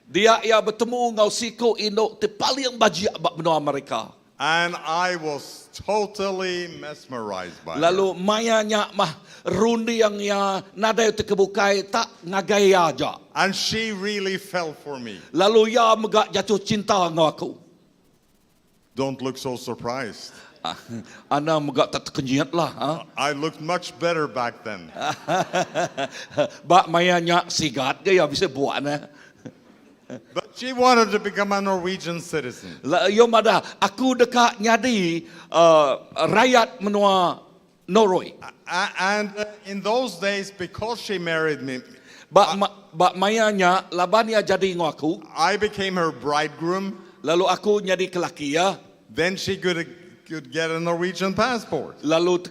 Dia ia betemu ngau siku induk ti paling bajik ba menua Amerika.
And I was totally mesmerized by her.
Lalu maya nya mah rundi yang ia nadai ti kebukai tak ngagai ia aja.
And she really fell for me.
Lalu ia megak jatuh cinta ngau aku.
Don't look so surprised.
Ana megak tak terkenyit lah. Ha?
I looked much better back then.
Bak maya nya sigat ke ya bisa buat nah.
But she wanted to become a Norwegian citizen.
La, yo madah aku dekat nyadi rakyat menua Norway.
And in those days, because she married me,
Bak, ma, bak maya nya laban ya jadi ngau aku.
I became her bridegroom.
Lalu aku nyadi kelaki ya.
Then she could get a Norwegian passport.
Lalu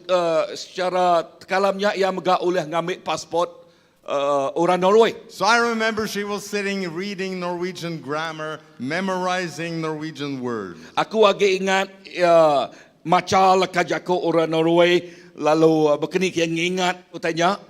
secara tekalamnya ia megak oleh ngambil pasport orang Norway.
So I remember she was sitting reading Norwegian grammar, memorizing Norwegian words.
Aku agak ingat maca leka jako orang Norway lalu berkeni kia ngingat utanya.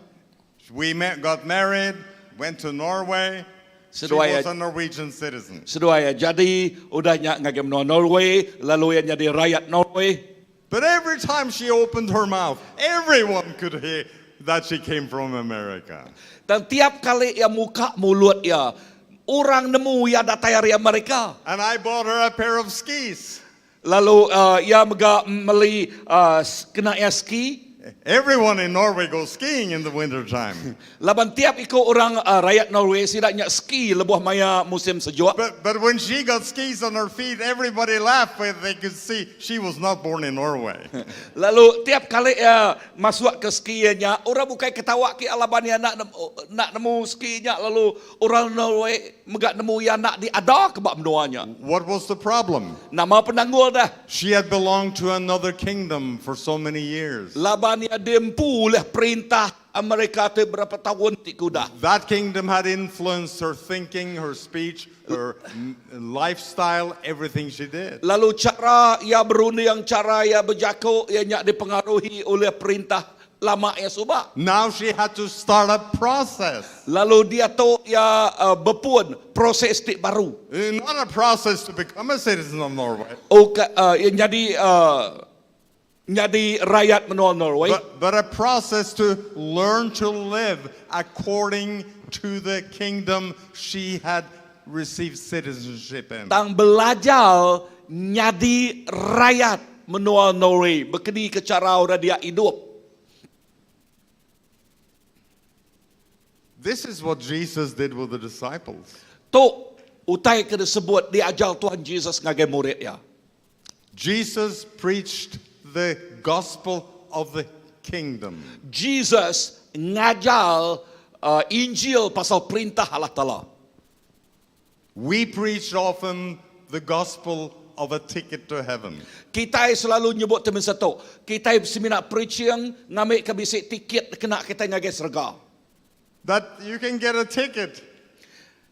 We got married, went to Norway. She
Seduai
was a Norwegian citizen.
Seduai jadi udahnya ngagai menua Norway lalu ia jadi rakyat Norway.
But every time she opened her mouth, everyone could hear that she came from America.
Dan tiap kali ia muka mulut ia, orang nemu ia datang dari Amerika.
And I bought her a pair of skis.
Lalu ia mega meli kena ia ski.
Everyone in Norway goes skiing in the winter time.
Laban tiap iku orang uh, rakyat Norway sida nya ski lebuh maya musim sejuk.
But, but when she got skis on her feet, everybody laughed when they could see she was not born in Norway.
Lalu tiap kali ya masuk ke ski nya, orang bukai ketawa ke laban ya nak nemu, nak nemu ski nya lalu orang Norway mega nemu ya nak diada ke bak menuanya.
What was the problem?
Nama penanggul dah.
She had belonged to another kingdom for so many years.
Laban ya diempu oleh perintah Amerika tu berapa tahun ti kuda.
That kingdom had influenced her thinking, her speech, her lifestyle, everything she did.
Lalu cara ia berunding, cara ia berjaku, ia nyak dipengaruhi oleh perintah lama ia subak.
Now she had to start a process.
Lalu dia tu ia uh, berpun proses ti baru.
Eh, Not a process to become a citizen of Norway,
Oh, ka, uh, ia jadi uh, jadi rakyat menua Norway.
but, but a process to learn to live according to the kingdom she had received citizenship in.
Tang belajar nyadi rakyat menua Norway. Berkeni ke cara orang dia hidup.
This is what Jesus did with the disciples.
Tu utai ke disebut diajar Tuhan Jesus ngagai murid ya.
Jesus preached the gospel of the kingdom.
Jesus ngajar uh, Injil pasal perintah Allah Taala.
We preach often the gospel of a ticket to heaven.
Kita selalu nyebut temen satu. Kita semina preaching ngambil ke bisi tiket kena kita ngagai serga.
That you can get a ticket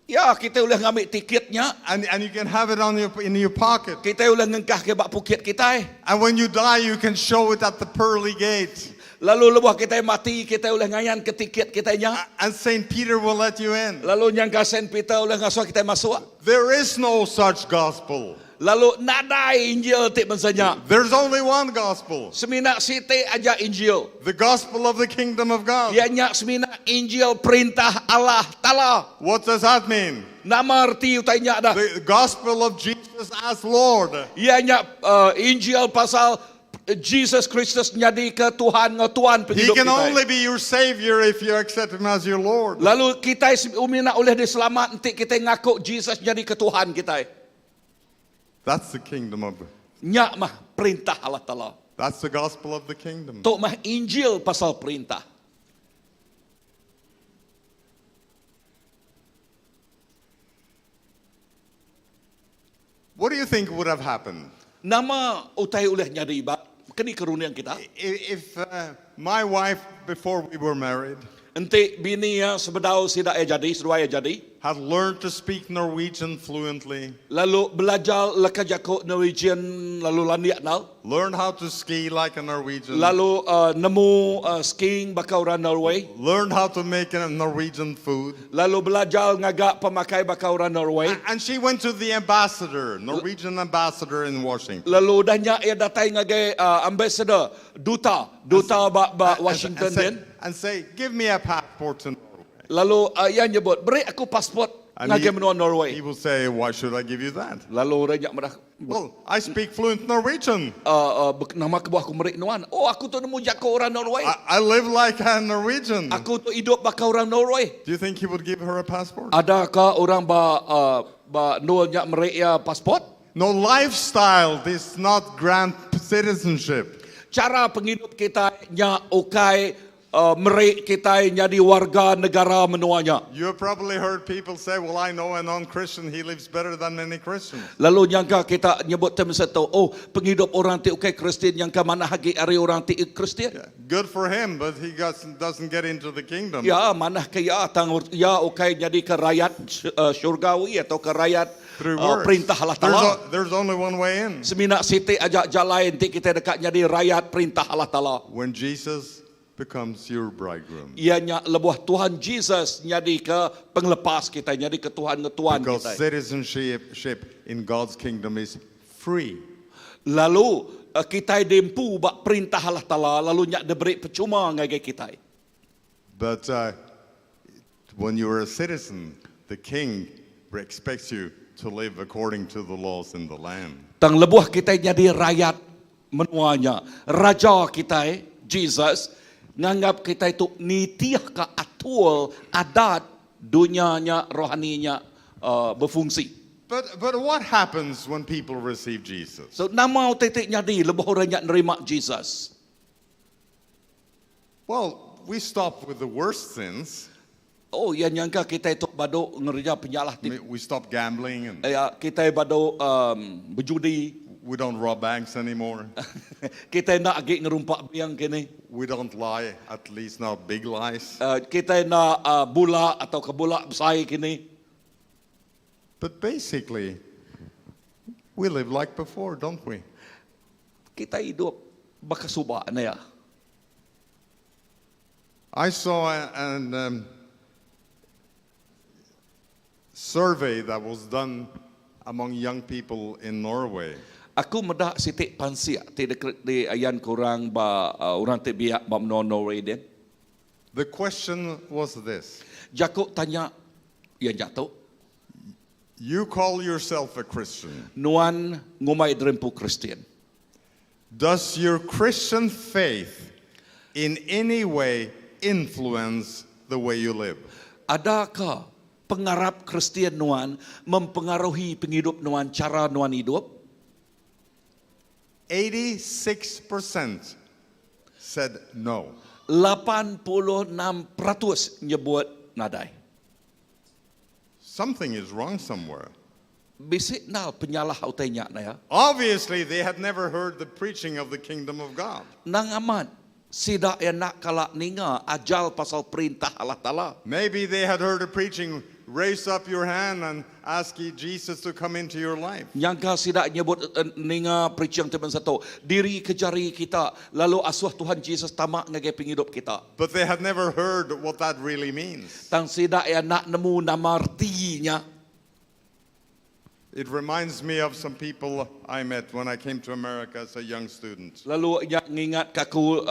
Ya, kita boleh ngambil tiketnya.
and, and you can have it on your, in your pocket.
Kita boleh ngengkah ke bak pukit kita. Eh.
And when you die, you can show it at the pearly gate.
Lalu lebuh kita mati, kita boleh ngayan ke tiket kita nya.
And St. Peter will let you in.
Lalu nyangka Saint Peter boleh ngasuh kita masuk.
There is no such gospel.
Lalu nadai Injil ti bensanya.
There's only one gospel
Semina siti aja Injil.
the gospel of the kingdom of God.
Ia nyak semina Injil perintah Allah Taala.
What does that mean?
Nama erti utai nyak dah.
The gospel of Jesus as Lord.
Ia nyak uh, Injil pasal Jesus Kristus nyadi ke Tuhan ngau Tuhan
He
penghidup
can
kita.
only be your savior if you accept him as your Lord.
Lalu kita umi nak oleh diselamat nanti kita ngaku Jesus jadi ke Tuhan kita.
That's the kingdom of
Nyak mah perintah Allah Taala.
That's the gospel of the kingdom.
Tok mah Injil pasal perintah.
What do you think would have happened
Nama utai oleh nyadi ba keni kerunian kita.
if uh, my wife, before we were married,
Enti bini ya sebedau sidak ya jadi, seduai ya jadi.
had learned to speak Norwegian fluently,
Lalu belajar leka jako Norwegian lalu landiak nal.
learned how to ski like a Norwegian,
Lalu uh, nemu uh, skiing bakal orang Norway.
learned how to make a Norwegian food,
Lalu belajar ngagak pemakai bakal orang Norway.
and she went to the ambassador, Norwegian ambassador in Washington.
Lalu dah nyak ia datai ngagai uh, ambassador duta duta ba, ba
And-
Washington
and, say,
din.
and say, give me a passport to Norway.
Lalu uh, ia nyebut beri aku pasport
And
ngagai
he,
menua Norway.
he will say, why should I give you that?
Lalu orang nyak merah
Well, I speak fluent Norwegian.
uh, uh, nama kebuah aku merik nuan. Oh aku tu nemu jako orang Norway.
I, I live like a Norwegian.
Aku tu hidup bakal orang Norway.
Do you think he would give her a passport?
Adakah orang ba uh, ba nul nyak merik ia pasport?
No, lifestyle does not grant citizenship.
Cara penghidup kita nyak ukai uh, merik kita jadi warga negara menuanya.
You have probably heard people say, Well, I know a non Christian, he lives better than many Christians.
Lalu nyangka kita nyebut term satu, oh penghidup orang ti ukai Kristian nyangka mana hagi ari orang ti Kristian.
Yeah, Good for him, but he got, doesn't get into the kingdom.
Ya, mana ke ya tang ya ukai jadi ke rakyat uh, syurgawi atau ke rakyat
Through
uh,
works.
perintah Allah
There's,
Taala.
o- there's only one way in.
Semina siti ajak jalan ti kita dekat jadi rakyat perintah Allah Taala.
When Jesus becomes your bridegroom.
Ianya lebuh Tuhan Jesus jadi ke penglepas kita, jadi ke Tuhan ke Tuhan
Because
kita.
citizenship ship in God's kingdom is free.
Lalu uh, kita dempu bak perintah Allah Taala lalu nyak diberi percuma ngagai kita.
But uh, when you are a citizen, the king expects you to live according to the laws in the land.
Tang lebuh kita jadi rakyat menuanya. Raja kita eh, Jesus nganggap kita itu nitih ke atur adat dunia nya rohani nya berfungsi.
But what happens when people receive Jesus?
So nama utai ti nyadi lebuh orang nya nerima Jesus?
Well, we stop with the worst sins.
Oh, ya nyangka kita itu badu ngerja penyalah
I
ti
mean, we stop gambling and
ya, kita badu berjudi.
we don't rob banks anymore.
Kita nak agi ngerumpak biang kini.
We don't lie, at least not big lies.
Kita nak bula atau kebula besar kini.
But basically, we live like before, don't we?
Kita hidup bakasuba na ya.
I saw an survey that was done among young people in Norway.
Aku medak sitik pansiak ti di, di ayan kurang ba orang ti biak ba menua Norway din.
The question was this.
Jakuk tanya yang jatuh.
You call yourself a Christian.
Nuan ngumai derempu Kristian.
Does your Christian faith in any way influence the way you live?
Adakah pengarap Kristian nuan mempengaruhi penghidup nuan cara nuan hidup?
86% said no.
86% nyebut nadai.
Something is wrong somewhere.
Bisik nal penyalah utai nyak na ya.
Obviously, they had never heard the preaching of the kingdom of God.
Nang amat sidak yang nak kalak ninga ajal pasal perintah Allah Ta'ala.
Maybe they had heard a preaching, raise up your hand and ask Jesus to come into your life.
Nyangka sidak nyebut ninga preaching teman satu. Diri kejari kita, lalu asuh Tuhan Jesus tamak ngagai penghidup kita.
But they had never heard what that really means.
Tang sidak yang nak nemu nama artinya.
It reminds me of some people I met when I came to America as a young student.
Lalu nya ngingat kaku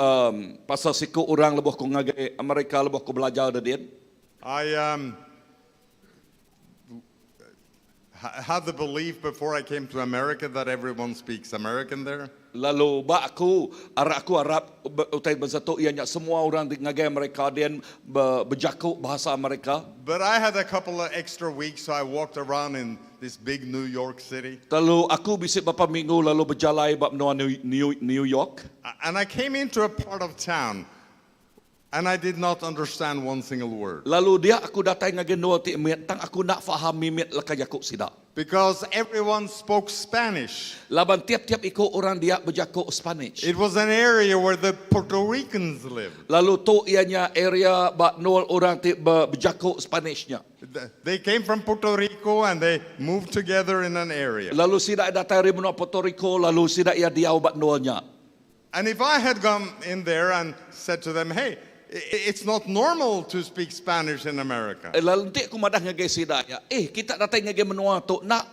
pasal siku orang lebuh ku ngagai Amerika lebuh ku belajar da dia.
I had the belief before I came to America that everyone speaks American there.
Lalu ba aku arak aku Arab utai bersatu ianya semua orang di ngagai Amerika dia berjakuk bahasa Amerika.
But I had a couple of extra weeks, so I walked around in this big New York City.
Lalu aku bisik beberapa minggu lalu berjalai bab menua New York.
And I came into a part of town, and I did not understand one single word.
Lalu dia aku datang ngagai Noah ti mit tang aku nak faham mimit leka jakuk sidak.
Because everyone spoke Spanish.
Laban tiap-tiap ikut orang dia berjakuk Spanish.
It was an area where the Puerto Ricans lived.
Lalu tu ianya area bak nol orang ti berjakuk Spanishnya.
They came from Puerto Rico and they moved together in an area.
Lalu sidak datang dari menua Puerto Rico, lalu sidak ia diau bak nolnya.
And if I had gone in there and said to them, hey, it's not normal to speak Spanish in America.
Lalu nanti aku madah ngagai sidak ya. Kita datang ngagai menua tu nak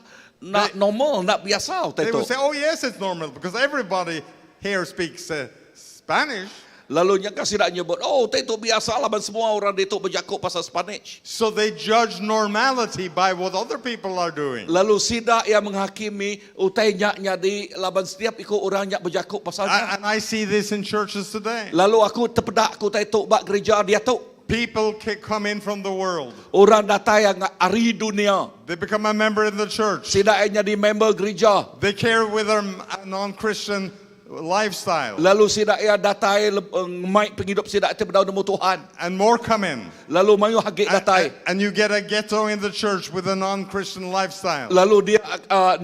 normal, nak biasa utai
They
tu.
would say, oh yes, it's normal because everybody here speaks Spanish.
Lalu nyangka sidak nyebut, oh utai tu biasa lah, semua orang di tu berjakuk pasal Spanish.
So they judge normality by what other people are doing.
Lalu sidak yang menghakimi utai nyak nyadi laban setiap ikut orang nyak berjakuk pasalnya.
And I see this in churches today.
Lalu aku terpedak aku utai tu bak gereja dia tu.
People come in from the world.
Orang datang yang ari dunia.
They become a member in the church.
Sidak yang jadi member gereja.
They care with their non-Christian lifestyle.
Lalu sidak ia datai mai penghidup sidak itu berdau nemu Tuhan.
And more come in.
Lalu mayu hagik
And,
datai.
and you get a ghetto in the church with a non-Christian lifestyle.
Lalu dia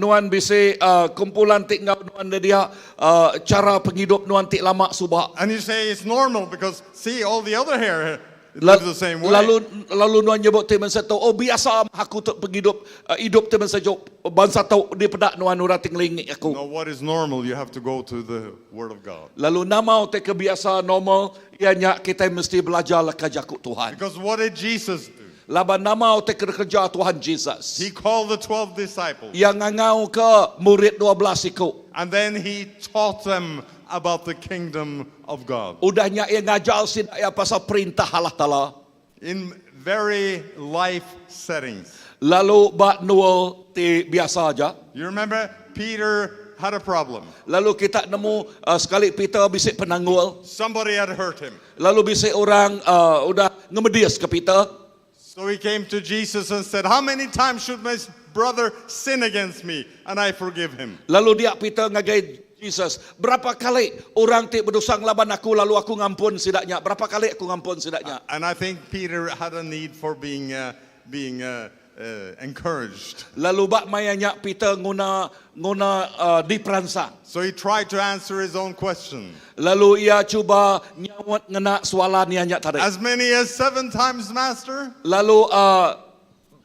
nuan bisi kumpulan tik ngau nuan dia cara penghidup nuan tik lama subak.
And you say it's normal because see all the other here live the same way.
Lalu nuan nyebut ti mensa tu, oh biasa aku tu penghidup hidup ti mensa jok bangsa tu di pedak nuan ura ting lingik aku.
No, what is normal? You have to go to the Word of God.
Lalu nama te kebiasa normal ianya kita mesti belajar lah kajakuk Tuhan.
Because what did Jesus do?
Laban nama te kerja Tuhan Jesus.
He called the 12 disciples.
Yang ngangau ke murid 12 iku.
And then he taught them about the kingdom of God.
Udahnya ia ngajar sidak ia pasal perintah Allah Ta'ala.
In very life settings.
Lalu bak nual ti biasa aja.
You remember Peter had a problem.
Lalu kita nemu uh, sekali Peter bisi penanggul.
Somebody had hurt him.
Lalu bisi orang uh, udah ngemedis ke Peter.
So he came to Jesus and said, How many times should my brother sin against me and I forgive him?
Lalu dia Peter ngagai Jesus, berapa kali orang ti berdosa ngelaban aku lalu aku ngampun sidaknya? Berapa kali aku ngampun sidaknya?
And I think Peter had a need for being, uh, being uh, uh, encouraged.
Lalu bak mayanya Peter nguna nguna uh, diperansang.
So he tried to answer his own question.
Lalu ia cuba nyawat ngena soalan ia nya tadi.
As many as seven times, Master?
Lalu uh,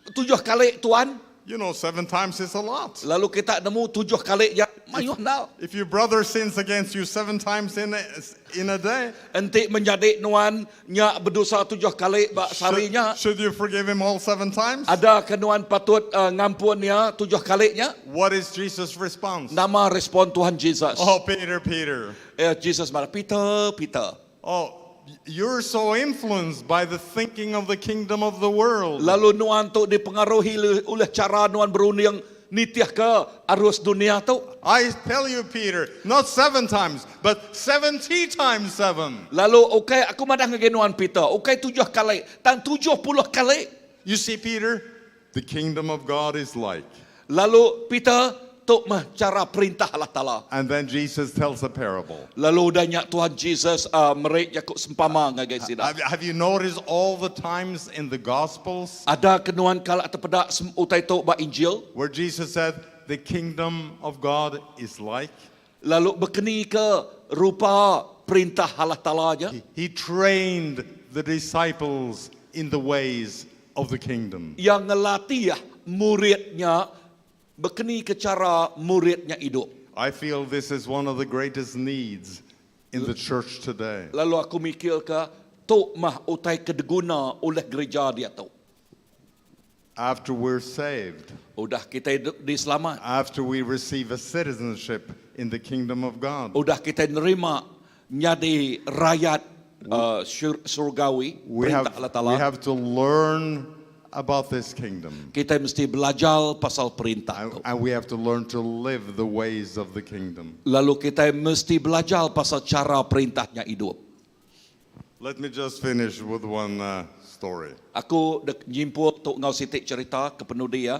tujuh kali tuan.
You know, seven times is a lot.
Lalu kita nemu tujuh kali ya mayuh nal.
If your brother sins against you seven times in a, in a day,
Enti menjadi nuan nya berdosa tujuh kali bak
should,
sarinya.
should you forgive him all seven times?
Ada kenuan patut uh, ngampun ya tujuh kalinya.
What is Jesus' response?
Nama respon Tuhan Jesus.
Oh, Peter, Peter.
Eh, Jesus marah, Peter, Peter.
Oh, you're so influenced by the thinking of the kingdom of the world.
Lalu nuan tu dipengaruhi oleh cara nuan berunding nitiah ke arus dunia tu.
I tell you, Peter, not seven times, but 70 times seven.
Lalu okey aku madah ngagai nuan Peter, okey tujuh kali, tang tujuh puluh kali.
You see, Peter, the kingdom of God is like.
Lalu Peter tu mah cara perintah Allah Taala.
And then Jesus tells a parable.
Lalu dah Tuhan Jesus uh, merik jakuk sempama ngagai sida.
Have, have you noticed all the times in the Gospels
Ada kenuan kala terpedak utai tu ba Injil.
where Jesus said, The kingdom of God is like?
Lalu berkeni ke rupa perintah Allah Taala nya.
He, he trained the disciples in the ways of the kingdom.
Yang ngelatih muridnya berkeni ke cara muridnya hidup.
I feel this is one of the greatest needs in the church today.
Lalu aku mikir ke tu mah utai kedeguna oleh gereja dia tu.
After we're saved,
Udah kita diselamat.
after we receive a citizenship in the kingdom of God,
Udah kita nerima nyadi rakyat uh, syur, surgawi
we
perintah
have,
Allah Taala.
we have to learn about this kingdom.
Kita mesti belajar pasal perintah
And,
tu.
and we have to learn to live the ways of the kingdom.
Lalu kita mesti belajar pasal cara perintahnya hidup.
Let me just finish with one uh, story.
Aku dek nyimpul tok ngau sitik cerita ke penudi ya.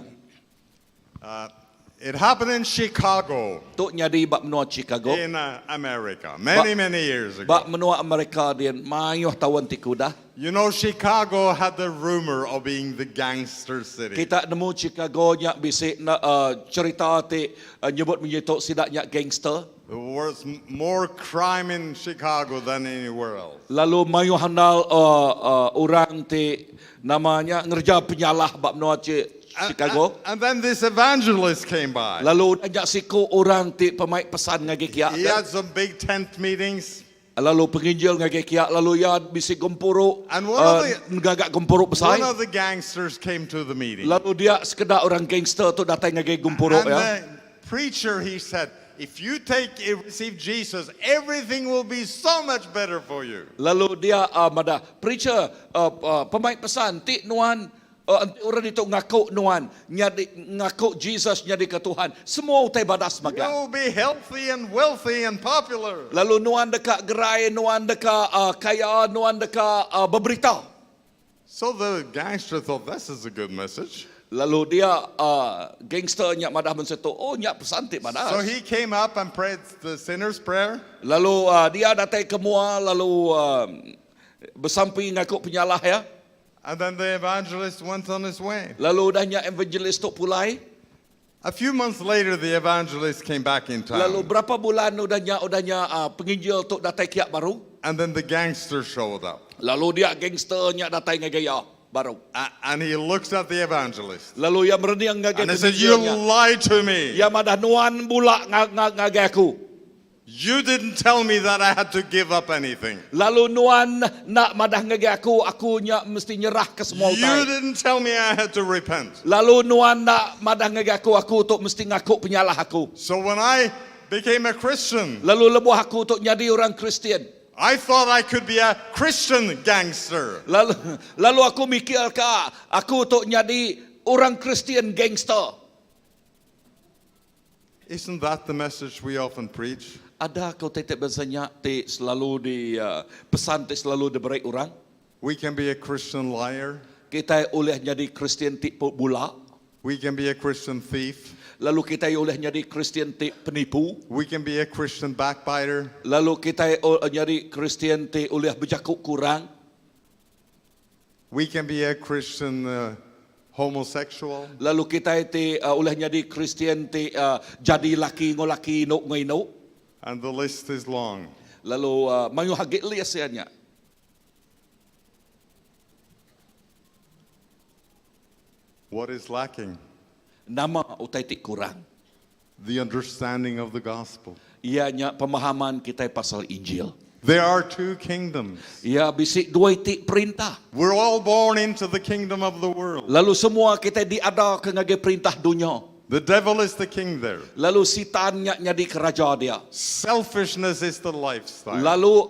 It happened in Chicago,
Tok nyadi bak menua Chicago.
in uh, America, many, many years ago.
Bak menua Amerika dia mayuh tahun ti kudah.
You know, Chicago had the rumor of being the gangster city.
Kita nemu Chicago nya bisi na, uh, cerita ti uh, nyebut menyetok sidak nya gangster.
There was m- more crime in Chicago than anywhere else.
Lalu mayuh handal uh, uh, orang ti namanya ngerja penyalah bak menua Chi-
And-
Chicago.
And, and then this evangelist came by.
Lalu ajak siku orang ti pemaik pesan ngagi kiak.
He had some big tent meetings.
Lalu penginjil ngagi kiak lalu ya bisi gempuruk
And one of
uh,
the-
gagak gempuruk besar.
One of the gangsters came to the meeting.
Lalu dia sekedar orang gangster tu datang ngagai gempuruk
And
ya.
the preacher, he said, if you take receive Jesus, everything will be so much better for you.
Lalu dia uh, madah preacher uh, uh, pemain pesan ti nuan uh, orang itu ngaku nuan nyadi ngaku Jesus nyadi ke Tuhan. Semua utai badas maga.
You'll be healthy and wealthy and popular.
Lalu nuan dekat gerai, nuan dekat uh, kaya, nuan dekat uh, berberita.
So the gangster thought this is a good message.
Lalu dia uh, gangster nyak madah mensetu, oh nyak pesan ti madah.
So he came up and prayed the sinner's prayer.
Lalu uh, dia datang ke mua, lalu uh, bersampi ngaku penyalah ya.
And then the evangelist went on his way.
Lalu dah nyak evangelist tu pulai.
A few months later, the evangelist came back in
Lalu
town.
berapa bulan udahnya udahnya uh, penginjil tu datang kiak baru.
And then the gangster showed up.
Lalu dia gangster nyak datang ngagai ya baru.
A- And he looks at the evangelist.
Lalu ia mereniang ngagai
And he said, You
penginjilnya.
lied to me.
Ya madah nuan bulak ngagai aku.
You didn't tell me that I had to give up anything.
Lalu nuan nak madah ngagai aku, aku nyak mesti nyerah ke semua
You
utai.
didn't tell me I had to repent.
Lalu nuan nak madah ngagai aku, aku tu mesti ngaku penyalah aku.
So when I became a Christian,
Lalu lebuh aku tu jadi orang Kristian.
I thought I could be a Christian gangster.
Lalu lalu aku mikir ke aku tu jadi orang Kristian gangster.
Isn't that the message we often preach?
Ada ke utai ti bansa nya ti selalu di pesan ti selalu diberi orang?
We can be a Christian liar.
Kitai ulih nyadi Kristian ti bula.
We can be a Christian thief.
Lalu kitai ulih nyadi Kristian ti penipu.
We can be a Christian backbiter.
Lalu kitai nyadi Kristian ti ulih bejaku kurang.
We can be a Christian homosexual.
Lalu kitai ti ulih nyadi Kristian ti jadi laki enggau laki, indu enggau indu.
And the list is long.
Lalu mayuh agi list iya nya.
What is lacking?
Nama utai ti kurang?
The understanding of the gospel.
Iya nya pemahaman kitai pasal Injil.
There are two kingdoms.
Iya bisi dua iti perintah.
We're all born into the kingdom of the world.
Lalu semua kitai diadaka ngagai perintah dunya.
The devil is the king there.
Lalu Sitan nya nyadi ke raja dia.
Selfishness is the lifestyle.
Lalu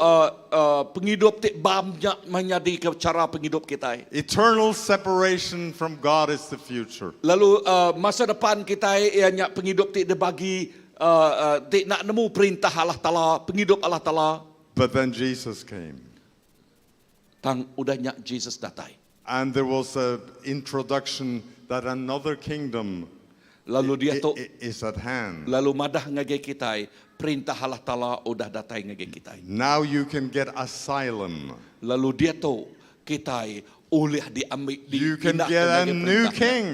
pengidup ti bam nya meh nyadi ke chara pengidup kitai.
Eternal separation from God is the future.
Lalu masa depan kitai iya nya pengidup ti dibagi ti enda nemu perintah Allah Taala, pengidup Allah Taala.
But then Jesus came.
Tang udah nya Jesus datai.
And there was a introduction that another kingdom
Lalu diatu
is at hand.
Lalu madah ngagai kitai, perintah Allah Taala udah datai ngagai kitai.
Now you can get asylum.
Lalu diatu kitai ulih diambi
You can
dipindahka
get a
ngagai
new
perintah nya.
king.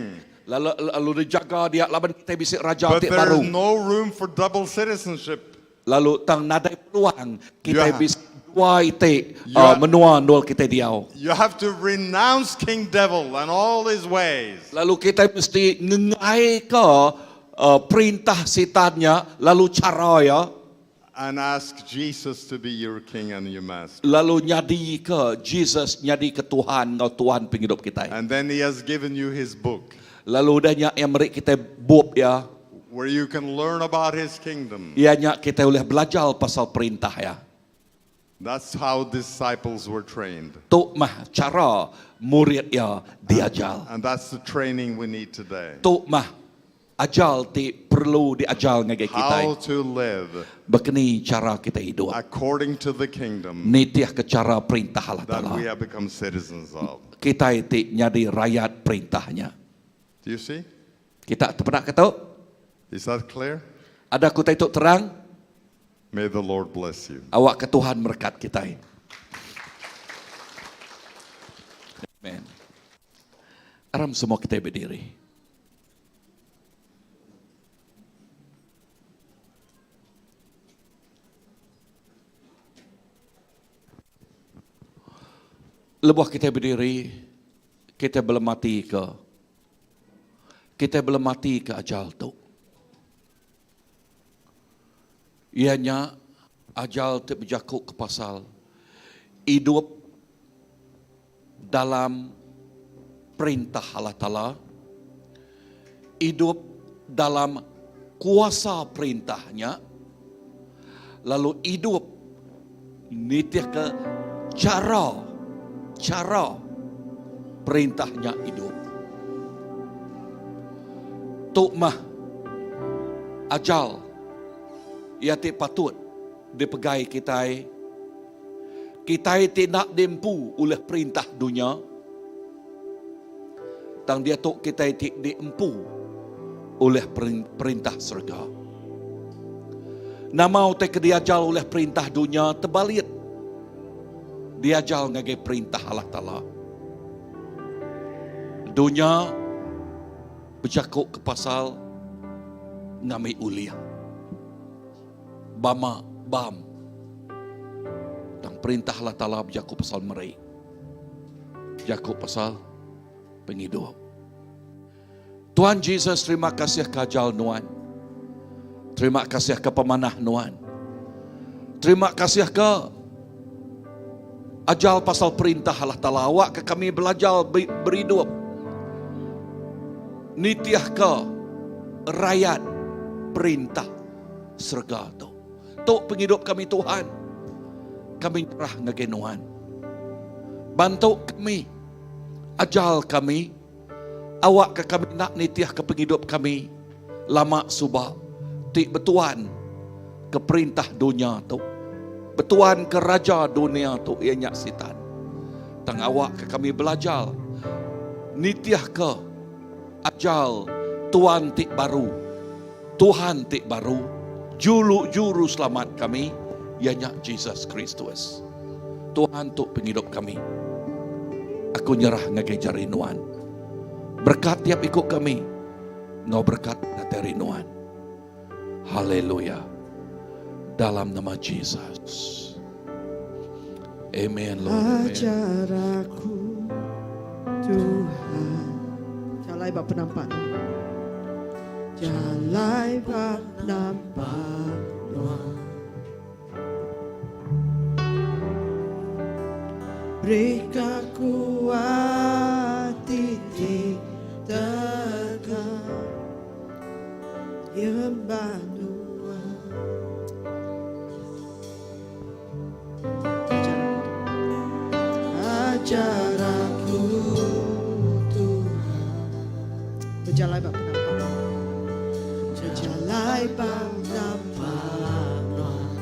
Lalu lalu dijaga dia laban kitai bisi raja
But
ti
there
baru.
is no room for double citizenship.
Lalu tang nadai peluang kitai
You ha-
bisi dua iti
You
uh,
ha-
menua endur kitai diau.
You have to renounce King Devil and all his ways.
Lalu kitai mesti ngenggaika uh, perintah Sitan nya lalu chara iya.
And ask Jesus to be your king and your master.
Lalu nyadika Jesus nyadika Tuhan enggau Tuan pengidup kitai.
And then he has given you his book.
Lalu udah nya iya meri kitai bup iya.
Where you can learn about his kingdom.
Iya nya kitai ulih belajar pasal perintah iya.
That's how disciples were trained.
Tu mah chara murid iya diajar.
And that's the training we need today.
Tu mah ajar ti perlu diajar ngagai kitai.
How to live
Bekeni chara kitai idup.
According to the kingdom
Nitihka chara perintah Allah
that
Taala.
we have become citizens of.
Kitai ti nyadi rayat perintah nya.
Do you see?
Kita tepeda ke tu?
Is that clear?
Ada ku utai tu terang?
May the Lord bless you.
Awakka Tuhan merekat kitai. Amen. Aram semua kitai bediri. Lebuh kitai bediri, kitai belematika kitai belematika ajal tu. Iya nya ajal ti bejaku ke pasal idup dalam perintah Allah Taala, idup dalam kuasa perintah nya, lalu idup nitihka chara chara perintah nya idup. Tu mah ajal iya ti patut dipegai kitai. Kitai ti enda diempu ulih perintah dunya, tang diatu kitai ti diempu ulih perintah serega. Nama utai ke diajar ulih perintah dunya tebalit diajar ngagai perintah Allah Taala. Dunya bejaku ke pasal ngambi ulih. Bama, bam. Tang perintah Allah Taala bejaku pasal meri. Jaku pasal pengidup. Tuhan Jesus terima kasih ke ajal nuan. Terima kasih ke pemanah nuan. Terima kasih ke ajal pasal perintah Allah Taala awak ke kami belajar beridup nitih ke rayat perintah serega tu. Tu pengidup kami Tuhan. Kami nyerah ngagai nuan. Bantu kami. Ajal kami. Awakka kami enda nitihka pengidup kami lama suba. ti betuan ke perintah dunya tu, betuan ke raja dunya tu iya nya Sitan. Tang awakka kami belajar nitihka ajar Tuan ti baru, Tuhan ti baru, Julu Juru Selamat kami, iya nya Jesus Kristus. Tuhan tu pengidup kami. Aku nyerah ngagai jari Nuan. Berekat tiap iku kami enggau berekat datai ari Nuan. Haleluya. Dalam nama Jesus. Amen Lord. Amen.
Ajar aku Tuhan. Jalai ba penampak Nuan. Jalai ba penampak Nuan. Beri ku ati ti tegap nyembah Nuan. Ajar aku Tuhan. Bejalai ba penampak Nuan. Bejalai ba penampak Nuan.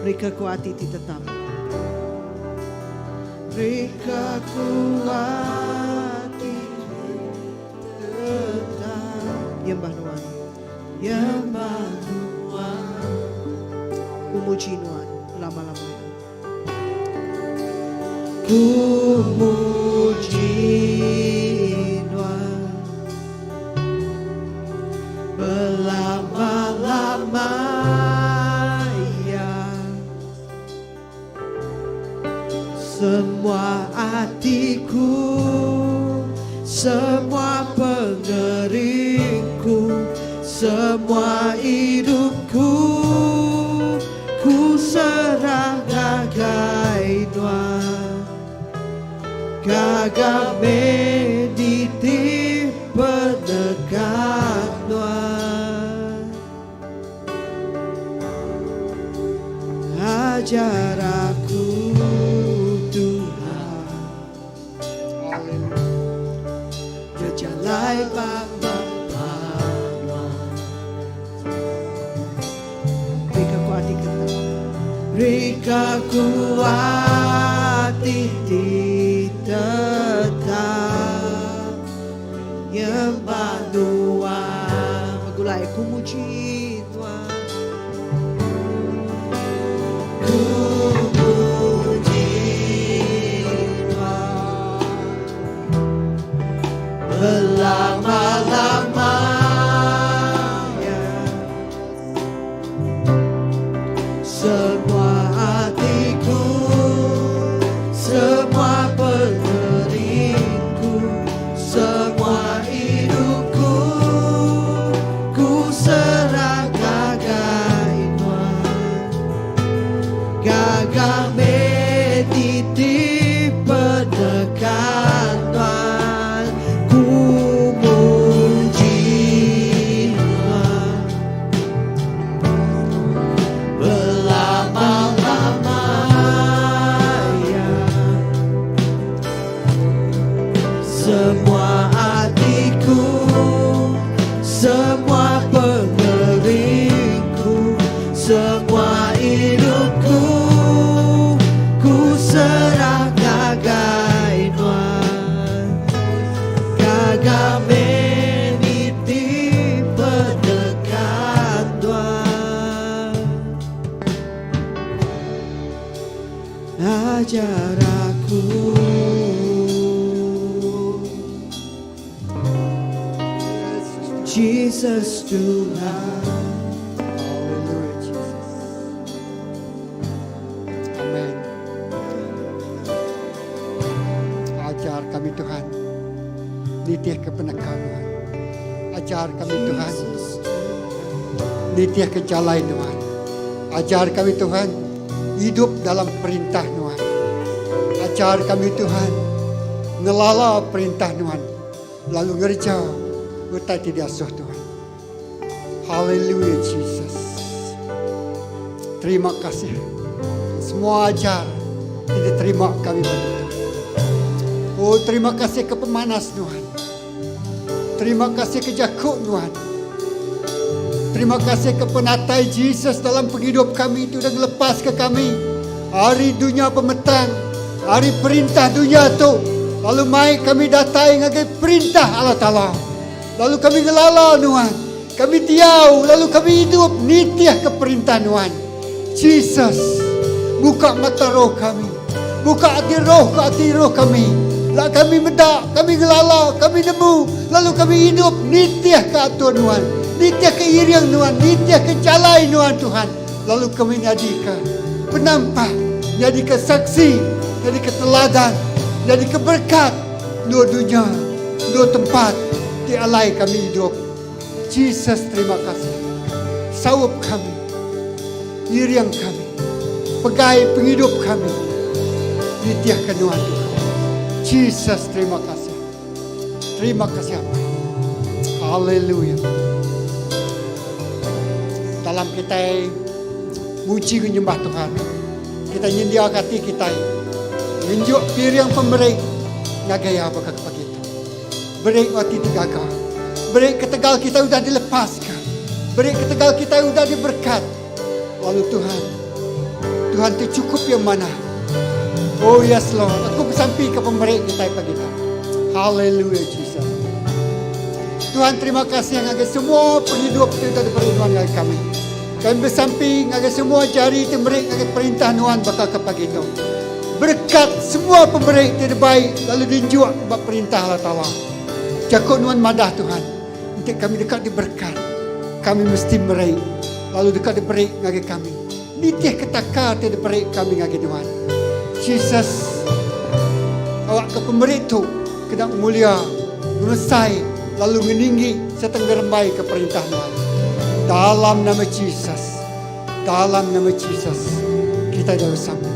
Beri ku ati ti tetap. Beri ku ati ti tetap. Nyembah Nuan. Nyembah Nuan. Ku muji Nuan belama-lamanya. Ku muji Nuan belama-lamanya. Semua atiku, semua pengeringku, semua hidupku, ku serah ngagai Nuan. Gaga meh nitih peneka Nuan. Ajar aku Tuhan. Bejalai ba Nuan. Beri ku ati tetap. Beri ku ati ti tetap nyembah Nuan. Begulai ku muji Tuhan. Ku muji Tuhan belama-lamanya. Semua atiku, semua pengeringku, semua hidupku, ku serah ngagai Nuan. Gaga meh nitih peneka Nuan, ku muji Nuan belama-lamanya. Semua atiku, semua pengeringku, semua hidupku, ku serah ngagai Nuan. Gaga meh nitih peneka Nuan. Ajar aku. Jesus Tuhan.
Hallelujah, Jesus. Amen. Ajar kami Tuhan. Nitih ke peneka Tuhan. Ajar kami Tuhan. Nitih ke jalai Tuhan. Ajar kami Tuhan. Hidup dalam perintah Tuhan. Ajar kami Tuhan. Ngelala perintah Tuhan. Lalu ngerja utai ti diasuh Tuhan. Hallelujah Jesus. Terima kasih. Semua ajar ti diterima kami bagi Tuhan. Oh terima kasih ke pemanas Tuhan. Terima kasih ke jaku Tuhan. Terima kasih ke penatai Jesus dalam pengidup kami ti udah ngelepaska kami ari dunya pemetang, ari perintah dunya tu lalu mai kami datai ngagai perintah Allah Taala. Lalu kami ngelala Nuan, kami diau lalu kami idup nitihka perintah Nuan. Jesus, buka mata roh kami. Buka ati roh ke ati roh kami. Lak kami meda, kami ngelala, kami nemu, lalu kami idup nitihka atur Nuan, nitihka iring Nuan, nitihka jalai Nuan Tuhan. Lalu kami nyadika penampak, nyadika saksi, nyadika teladan, nyadika berekat endur dunya, endur tempat ti alai kami idup. Jesus terima kasih. Saup kami. Iring kami. Pegai pengidup kami. Nitihka nuan Tuhan. Jesus terima kasih. Terima kasih Apai. Haleluya. Dalam kitai muji nyembah Tuhan. Kita nyendiaka ati kitai ngenjuk piring pemeri ngagai Iya baka ke pagi tu. Beri enggau ati ti gaga. Beri ketegal kitai udah dilepaska. Beri ketegal kitai udah diberekat. Lalu Tuhan, Tuhan ti chukup iya manah. Oh yes Lord, aku besampi ke pemeri kitai pagi tu. Hallelujah Jesus. Tuhan terima kasih ngagai semua pengidup ti udah diberi Nuan ngagai kami. Kami besampi ngagai semua jari ti meri ngagai perintah Nuan baka ke pagi tu. Berekat semua pemeri ti dibai lalu dinjuk ba perintah Allah Taala. Jaku Nuan madah Tuhan, enti kami deka diberekat, kami mesti meri lalu deka diberi ngagai kami nitihka taka ti diberi kami ngagai Nuan. Jesus, awakka pemeri tu kena mulia, ngemesai lalu ngeninggi sereta ngerembaika perintah Nuan. Dalam nama Jesus. Dalam nama Jesus kita dah bersama.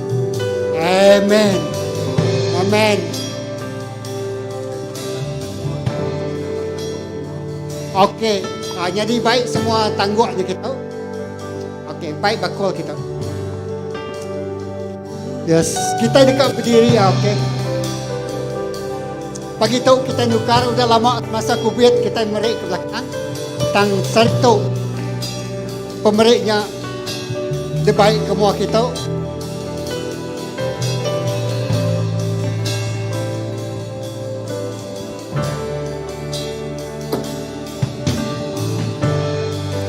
Amen. Amen. Okey, uh, jadi baik semua tangguk je kita. Okey, baik bakul kita. Yes, kita dekat berdiri ya, okey. Pagi tu kita nukar udah lama masa Covid kita merik ke belakang. Tang sertu Pemeri nya dibai ke mua kitu.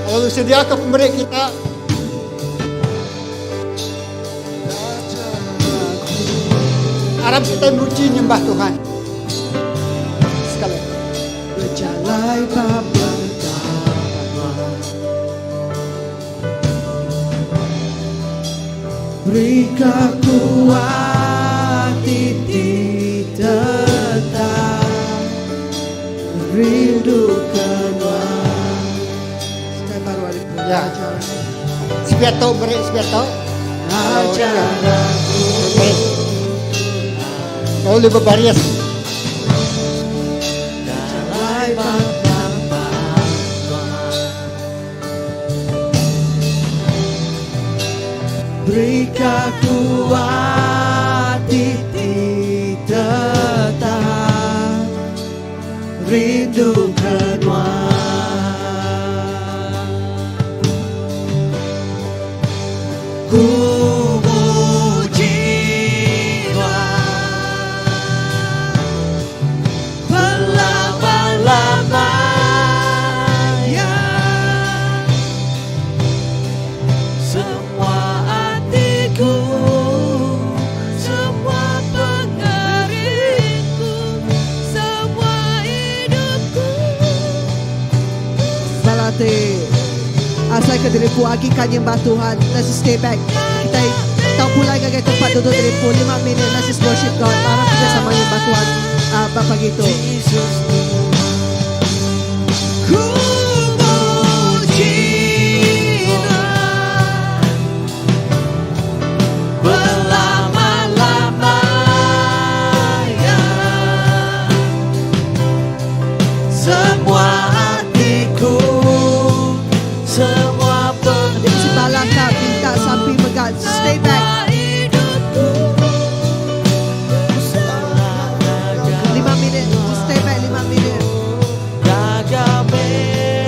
Lalu sediaka pemeri kita. Arap kitai muji nyembah Tuhan. Sekali.
Bejalai ba pertama Beri ku ati ti tetap Rindu ke nuan.
Sekali baru ari
Ya.
pengajar.
Sepiak tu beri sepiak tu.
Ajar aku.
Beri. Lalu berbaris.
Beri ku ati ti tetap rindu ke nuan. Ku muji nuan belama-lamanya. Semua atiku, semua pengeringku, semua hidupku.
Bala ti asai ke diri pu agi ka nyembah Tuhan. Let's just stay back. Kita tau pulai ngagai tempat duduk diri pu 5 minit. Let's just worship God. Arap kita sama nyembah Tuhan uh, ba pagi tu.
Jesus Ku muji Nuan belama-lamanya. Semua atiku, semua
Jadi bala ka minta sampi mega stay back.
Semua hidupku.
5 minit. Just stay back 5 minit.
Gaga meh.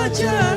Raja.